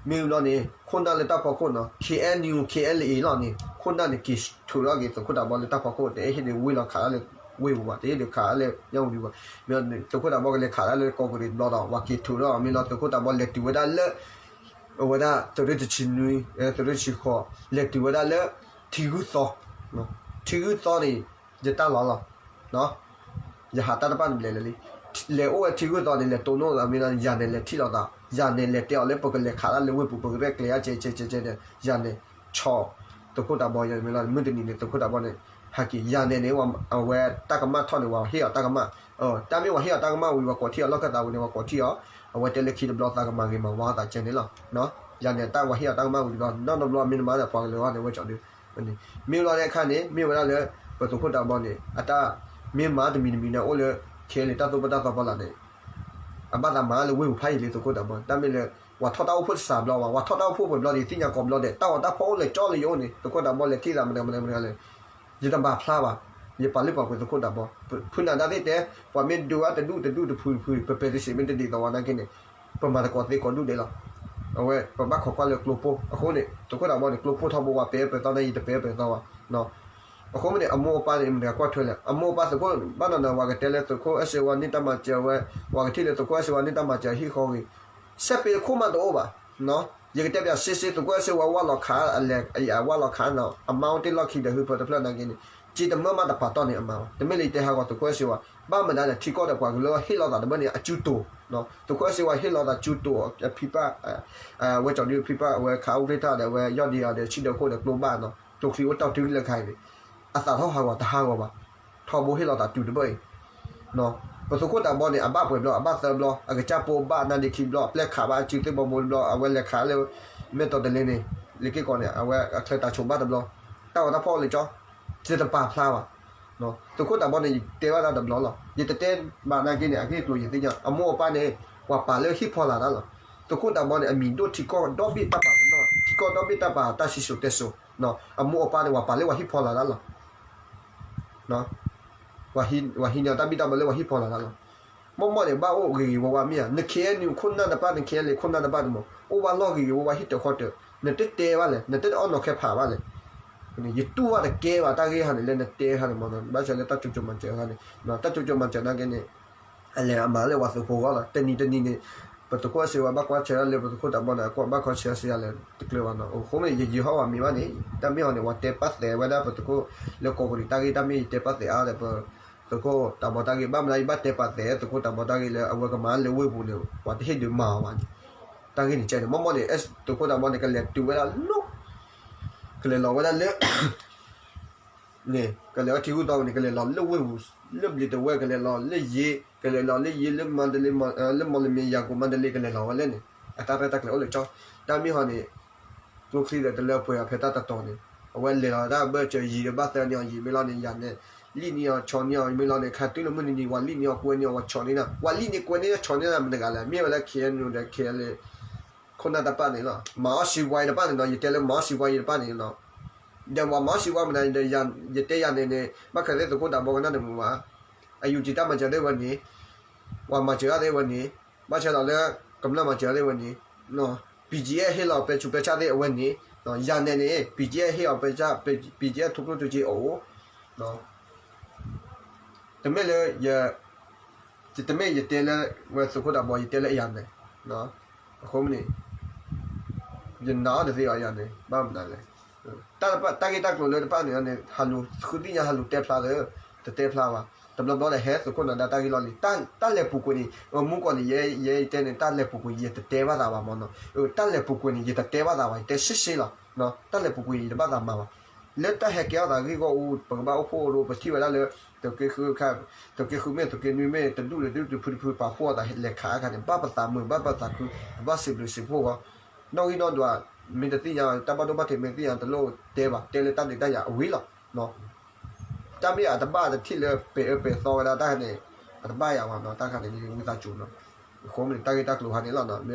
မ့ၢ်ဘျီန့ၣ် ခိၣ်နၢ်လၢတၢ်ဖီခိၣ်နီၤ KNU KNLA လီၤန့ၣ် ခိၣ်နၢ်န့ၣ်က့ၤထုးထီၣ်က့ၤသုးခိၣ်တၢ်ဘီလၢတၢ်ဖီခိၣ် တအဲၣ်ဟ့ၣ်ဒုးဝ့ၢ်လီၤခးလၢဝ့ၢ်ပူၤဘၣ် တအဲၣ်ဒုးခးလၢမၠၣ်ဝတံၤဘၣ် မ့ၢ်သုးခိၣ်တၢ်ဘီကလဲၤခးလၢကီၢ်ပူၤတဘျီဒီး ပှၤက့ၤထုးထီၣ် မ့ၢ်လီၤသုးခိၣ်တၢ်ဘီလဲၤတုၤဝဲဒၣ်လၢ အဝဲဒၣ်သုးရ့ၣ်တဆံနွံ သုးရ့ၣ်တဆံဃိး လဲၤတုၤဝဲဒၣ်လၢ ထံဂုၢ်သီ ထံဂုၢ်သီန့ၣ် ယတၢ်လီၢ်လီၤ ယဟးတၢ်တဖၣ်န့ၣ်ဘျဲၣ်လၢလံ လဲၤအိၣ်ဝဲထံဂုၢ်သီန့ၣ် လဲၤတိၢ်နီၣ်သးမ့ၢ်လီၤ ယၤနဲၣ်လဲၤထံၣ်လိာ်သး ယၤနဲၣ်လဲၤတဲအီၤလၢပကလဲၤခးတၢ်လၢဝ့ၢ်ပူၤ ပကရဲၣ်ကျဲၤအါကဲကဲကဲကဲန့ၣ် ယၤနဲၣ် ဆီၣ် သုးခိၣ်တၢ်ဘီယၤမ့ၢ်လီၤ မုၢ်တနံၤန့ၣ် သုးခိၣ်တၢ်ဘီန့ၣ် ဟဲက့ၤ ယၤနဲၣ်န့ၣ် အဝဲတၢ်ကမၣ်ထီၣ်န့ၣ် ပှၤဟ့ၣ်အီၤတၢ်ကမၣ် တၢ်မ့ၢ်ပှၤဟ့ၣ်အီၤတၢ်ကမၣ်ဝံၤ ပှၤကိးထံၣ်အီၤလီၢ်ခၢၣ်သးဝံၤန့ၣ် ပှၤကိးထံၣ်အီၤ အဝဲတဲလၢခံတဘျီသးကမၤဂ့ၤမၤဝါသးကဲန့ၣ်လီၤ ယၤနဲၣ်တၢ်ပှၤဟ့ၣ်အီၤတၢ်ကမၣ်ဝံၤဒီး နီတဘျီမ့ၢ်နမၤဒီးပှၤကလဲၤဝဲန့ၣ်ဝဲကၠီဒု မ့ၢ်ဘျီန့ၣ်အခါန့ၣ် မ့ၢ်ဝဲဒၣ်လၢ ပသုးခိၣ်တၢ်ဘီန့ၣ် အတၢ်မ့ၢ်မၤတမံၤတမံၤန့ၣ် အိၣ်လၢ ခဲလၢာ်တၢ်သိၣ်ဘၣ်တၢ်သီဖီလာ်န့ၣ် အဘၣ်သးမၤလၢဝ့ၢ်ပူၤဖးယံာ်လံ သုးခိၣ်တးဘီ တၢ်မ့ၢ်လၢ ပှၤထီၣ်တၢ်အိၣ်ဖှိၣ်တစးဘျီဘၣ်, ပှၤထီၣ်တၢ်အိၣ်ဖှိၣ်ပှဲၤဘျီဒီး သ့ၣ်ညါကိးဘျီဒဲး တၢ်ဂီၤတၢ်ဖီၣ်အိၣ်လၢကၠီလၢယအိၣ်န့ၣ် သုးခိၣ်တးဘီလဲၤထံၣ်သးမတၤမတၤမတၤလဲၣ်, ယတဘၣ်ဖျါဘၣ်, ယပာ်လုၢ်ပာ်ပှ့ၤသုးခိၣ်တးဘီ, ဖုနၤဒါသ့ၣ်တဲ ပှၤမ့ၢ်ဒုးအတဒူၣ်တဒူၣ်တဖုတဖု ပပဲာ်တစံးမ့ၢ်တဒ်သိးဝဲနာ်က့န့ၣ် ပမၤသကိးသ့ကိးဒူၣ်ဒဲးလီၤ. အဝဲပဘၣ်ခိးကွၢ်လၢကျိဖိ အဃိန့ၣ် သုးခိၣ်တးဘီန့ၣ် ကျိဖိထီဘိဝဲ ပဲာ်အၢပဲာ်သီန့ၣ် ယတပဲာ်အၢပဲာ်သီဘၣ် အမိၢ်အပၢ်န့ၣ် မတၤကွၢ်ထွဲလဲၣ်, အမိၢ်အပၢ်သုးခိၣ် ဘၣ်နီၢ်နီၢ် ပှၤကတဲလၢသုးခိၣ်အဲၣ်စ့ဝါန့ၢ်တၢ်မၤစၢၤဝဲ, ပှၤကထံၣ်လၢသုးခိၣ်အဲၣ်စ့ဝါန့ၢ်တၢ်မၤစၢၤဟံၣ်ဃီဂ့ၤ, စဲးပ့ၤတခိၣ်မးတအိၣ်ဘၣ်, ယကတဲပျး စ့စ့ သုးခိၣ်အဲၣ်စ့ဝါဝၢ်လီၤခး အလဲၤဝၢ်လီၤခးနီၤ အမါအိၣ်တ့ၢ်လီၢ်ခံဒီး ဟုဖၢတဖျၢၣ်နာ်က့န့ၣ် စ့တမၢမးတပာ်တီၢ်န့ၣ်အမါဘၣ်, တမ့ၢ်လၢယတဲဟးဂီၤသုးခိၣ်အဲၣ်စ့ဝါ, ဘၣ်မနုၤလဲၣ် ထံကီၢ်ဒီးပှၤကလုာ်ဟ့ၣ်လီၤသးတဘၣ်န့ၣ် အစုတိၤ, သုးခိၣ်အဲၣ်စ့ဝါဟ့ၣ်လီၤသးစုတိၤ အဖံးပၢ် ဝဲကၠီၤဒုဖံးပၢ် အဝဲခးအူရ့ၣ်တၢ်ဒီး အဝဲယီၢ်ဒံအီၤဒီး ဆံၣ်ဒီးခိၣ်ဒီးကျိဘၣ်နီၤ ကျိချံအိၣ်တီၢ်တုၤလၢခါအံၤန့ၣ် အသးထီၣ်ဟးဂီၤတဟးဂီၤဘၣ်, ထီဘိဟ့ၣ်လီၤသးတုၤတဘၣ်အံၤ, ပသုးခိၣ်တးဘီန့ၣ် အဘၣ်ပှဲၤဘျီ အဘၣ်သၢဘျီ အကစၢ်ပိဘၣ်နါဒ့ခံဘျီ အပျဲၢ်ခးဘၣ်အစုသ့ၣ်ဘီဘိတဘျီ အဝဲလဲၤခးလၢ မဲၢ်တီၤတလ့န့ၣ် လ့ၤက့ၢ်ကီးန့ၣ် အဝဲအချၢတၢ်ဆိးဘၣ်တဘျီ, တၢ်ဂီၤတၢ်ဖီၣ်အိၣ်လၢကၠီ ယတပာ်ဖျါဘၣ် သုးခိၣ်တးဘီန့ၣ် ယတဲဘၣ်တၢ်တဘျီလီၤ. ယတတဲဘၣ်နာ်က့န့ၣ် အဂ့ၢ်အကျိၤယသ့ၣ်ညါ အမိၢ်အပၢ်န့ၣ် ပှၤပာ်လၢဟံၣ်ဖီလာ်တၢ်လီၤ. သုးခိၣ်တးဘီန့ၣ် အမံၤဒိၣ်ထံကီၢ်ဒီဘ့ၣ်တၢ်ပာ်ပနီၣ် ထံကီၢ်ဒီဘ့ၣ်တၢ်ပာ်တၢ်စံၣ်စိၤတဲစိၤ, အမိၢ်အပၢ်န့ၣ် ပှၤပာ်လၢပှၤဟံၣ်ဖီလာ်တၢ်လီၤ. ပှၤဟံးန့ၢ်တၢ်ဘံၣ်တၢ်ဘၢလၢပှၤဟံၣ်ဖီလာ်တၢ်လီၤ. မ့ၢ်မ့ၢ်န့ၣ် ဘၣ်အိၣ်ဂ့ၤဂ့ၤဝါဝါမ့ၢ်ဧါ, န ခ့ၣ်အဲၣ်ယူၣ် ခိၣ်နၢ်တဖၣ် န ခ့ၣ်အဲၣ်ယူၣ် ခိၣ်နၢ်တဖၣ်န့ၣ်မ့ၢ် အိၣ်ဘၣ်လီၢ်ဂ့ၤဂ့ၤဝါဝါ ဟံၣ်တၢၤဃီတၢၤ, နတတဲဘၣ်လဲၣ် နတအီၣ်နီၤခဲဖးဘၣ်လဲၣ်. ယတူၢ်ဘၣ်တကဲဘၣ် တၢ်ဂ့ၢ်ဟါန့ၣ် လၢနတဲဟါန့ၣ်မ့ၢ် ဘၣ်ဆၣ်လၢတၢ်ကၠိကၠိမၤစၢၤဟါန့ၣ် တၢ်ကၠိကၠိမၤစၢၤနာ်က့န့ၣ် အလဲၤအမၤလၢပှၤသုးဖိဂီၢ်လီၤ. တနံၤတနံၤန့ၣ် ပသုးခိၣ်အဲၣ်စ့ဝါဘၣ်ကွၢ်ဆၢလၢပသုးခိၣ်တးဘီန့ၣ် အကွၢ်ဘၣ်ခီဆၢဆံးယၤလဲၣ် တကျၢၤဘၣ်နီၤ. အဃိန့ၣ် ယယံာ်ဟီၣ်ဘၣ်မံၤဘၣ်န့ၣ် တၢ်မ့ၢ်ဟီန့ၣ် ပှၤတဲပာ်သဲးဝဲဒၣ်ပသုးခိၣ်လၢကီၢ်ပူၤန့ၣ် တၢ်ဂ့ၢ်တၢ်မ့ၢ်ယတဲပာ်သဲးအါဒီးပသုးခိၣ်တးဘီတၢ်ဂ့ၢ် ဘၣ်မနုၤယဘၣ်တဲပာ်သဲးသုးခိၣ်တးဘီတၢ်ဂ့ၢ်လၢအဝဲကမၤလၢဝ့ၢ်ပူၤန့ၣ် ပှၤတဟ့ၣ်ဒုးမၤအီၤဘၣ်န့ၣ် တၢ်ဂ့ၢ်န့ၣ်ကဲန့ၣ် မ့ၢ်မ့ၢ်န့ၣ် သုးခိၣ်တးဘီန့ၣ် ကလဲၤတုၤဝဲဒၣ်လၢ ကလဲၤလီၤဝဲဒၣ်လၢ န့ၣ် ကလဲၤဝဲထံဂုၢ်သီပူၤန့ၣ် ကလဲၤလီၤလၢဝ့ၢ်ပူၤ လၢဘျံးတဝဲၢ် ကလဲၤလီၤလၢယ့ ကလဲၤလီၤလၢယ့ လၢမါဒလ့ လၢမီၢ်လမ့ၢ်ယၤကိာ်မါဒလ့ ကလဲၤလီၤဝဲလၢန့ၣ် အတၢ်ရဲၣ်တၢ်ကျဲၤအိၣ်လၢကၠီ တၢ်မ့ၢ်ဟီန့ၣ် ကျိချံဒီးတလၢပှဲၤအီၤဖဲတၢ်တတီၤန့ၣ် အဝဲလဲၤလီၤတၢ်ဘၢၣ်စၢၤယံၤဒီးဘၣ်သၢနံၤအီၤယံၤမ့ၢ်လီၤန့ၣ် ယၤနဲ လံၣ်န့ၢ်အီၤဆီန့ၢ်အီၤမ့ၢ်လီၤန့ၣ် ခါတုၤလၢမုၢ်နံၤနံၤ ဝၤလံၣ်န့ၢ်အီၤကွဲန့ၢ်အီၤ ဝၤဆီန့ၢ်နၤ ဝၤလံၣ်န့ၢ်ကွဲန့ၢ်ဆီန့ၢ်နၤ မတဂၤလဲၣ် မ့ၢ်ဝဲလၢ ခ့ၣ်အဲၣ်ယူၣ် ဒီး ခ့ၣ်အဲၣ်ယူၣ် ခိၣ်နၢ်တၢ်ပာ်န့ၣ်လီၤ. မၤအီၣ်စံးဝါအံၤတဖၣ်န့ၣ်နီၤ ယတဲလၢမၤအီၣ်စံးဝါအံၤတဖၣ်န့ၣ်နီၤ ဒီးပှၤမၤအီၣ်စံးဝါမနုၤဒီး ယတဲယၤန့ၣ်န့ၣ် ဘၣ်ခဲသ့ၣ်သုးခိၣ်တးဘီကနၣ်တမုာ်ဘၣ်. အယူၢ်ကံတၢ်မၤစၢၤသ့ၣ်ဝဲန့ၣ် ပှၤမၤစၢၤတၢ်သ့ၣ်ဝဲန့ၣ် ဘၣ်ဆၣ်ဒီးလၢ ကမျၢၢ်မၤစၢၤတၢ်သ့ၣ်ဝဲန့ၣ် ပံၣ်ကၠံအဲၣ်ဟ့ၣ်လီၤပဲဆူးပဲဆါသ့ၣ်အဝဲန့ၣ် ယၤနဲန့ၣ် ပံၣ်ကၠံအဲၣ်ဟ့ၣ်အီၤပဲဆါ ပံၣ်ကၠံအဲၣ်ထူကျိထူစ့အအိၣ် တမ့ၢ်လၢယ တမ့ၢ်ယတဲလၢ ဝဲသုးခိၣ်တးဘီ ယတဲလၢအယၤန့ၣ် အဃိမ့ၢ်န့ၣ် ယနာ်အီၤတသ့ဘၣ်ယၤန့ၣ် ဘၣ်မနုၤလဲၣ် တၢ်ဂ့ၢ်တၢ်ကျိၤလၢတဖၣ်န့ၣ်န့ၣ် ဟးလူၤဃုသ့ၣ်ညါဟးလူၤတဲဖျါလၢ တတဲဖျါဘၣ် တဘျီဘျီဒီးဟဲသုးခိၣ်နၢ်ဒါတၢ်ဂ့ၢ်လီၤလံ တၢ်လဲၤပူၤကွံာ်န့ၣ် မူကီၢ်န့ၣ် ယဲယတဲန့ၣ် တၢ်လဲၤပူၤကွံာ် ယတတဲဘၣ်သးဘၣ်မ့ၢ်နီၤ တၢ်လဲၤပူၤကွံာ်န့ၣ် ယတတဲဘၣ်သးဘၣ် ယတဲရှဲရှဲလီၤ တၢ်လဲၤပူၤကွံာ်န့ၣ် ယတဘၣ်သးမၤဘၣ် လၢတၢ်ဟဲကဲထီၣ်သးဂ့ၢ်ဂီၢ်အူ ပကဘၣ်အိၣ်ဖှိၣ်အဒိ ပထံၣ်ဝဲဒၣ်လၢ သုးက့ဃုခါ သုးက့ဃုမ့ၢ် သုးက့နွံမ့ၢ် တဒူၣ်တဒူၣ်တဖုတဖု ပာ်ဖှိၣ်အသးလဲၤခးအခါန့ၣ် ဘၣ်ပသးမုာ် ဘၣ်ပသးခု ပဘၣ်စံးဘျုးစံးဖှိၣ်အီၤ နီၣ်ဂံၢ်နီၣ်ဒွး မ့ၢ်တသ့ၣ်ညါ တၢ်ဘၣ်ဒိဘၣ်ထံးမ့ၢ်တသ့ၣ်ညါ တလိၣ်တဲဘၣ် တဲလၢတၢ်ဒုးတၢ်ယၤအဝံၤလီၤ တၢ်မ့ၢ်အတဘၣ်တထံၣ်လၢပဲာ်အၢပဲာ်သီဝဲဒၣ်တၢ်န့ၣ် အတဘၣ်ယၤဘၣ်နီၤ တၢ်ခါန့ၣ် ယဝံသးစူၤနီၤ အဃိမ့ၢ်န့ၣ် တၢ်ဂ့ၢ်တၢ်ကျိၤခါန့ၣ်လီၤနီၤ မ့ၢ်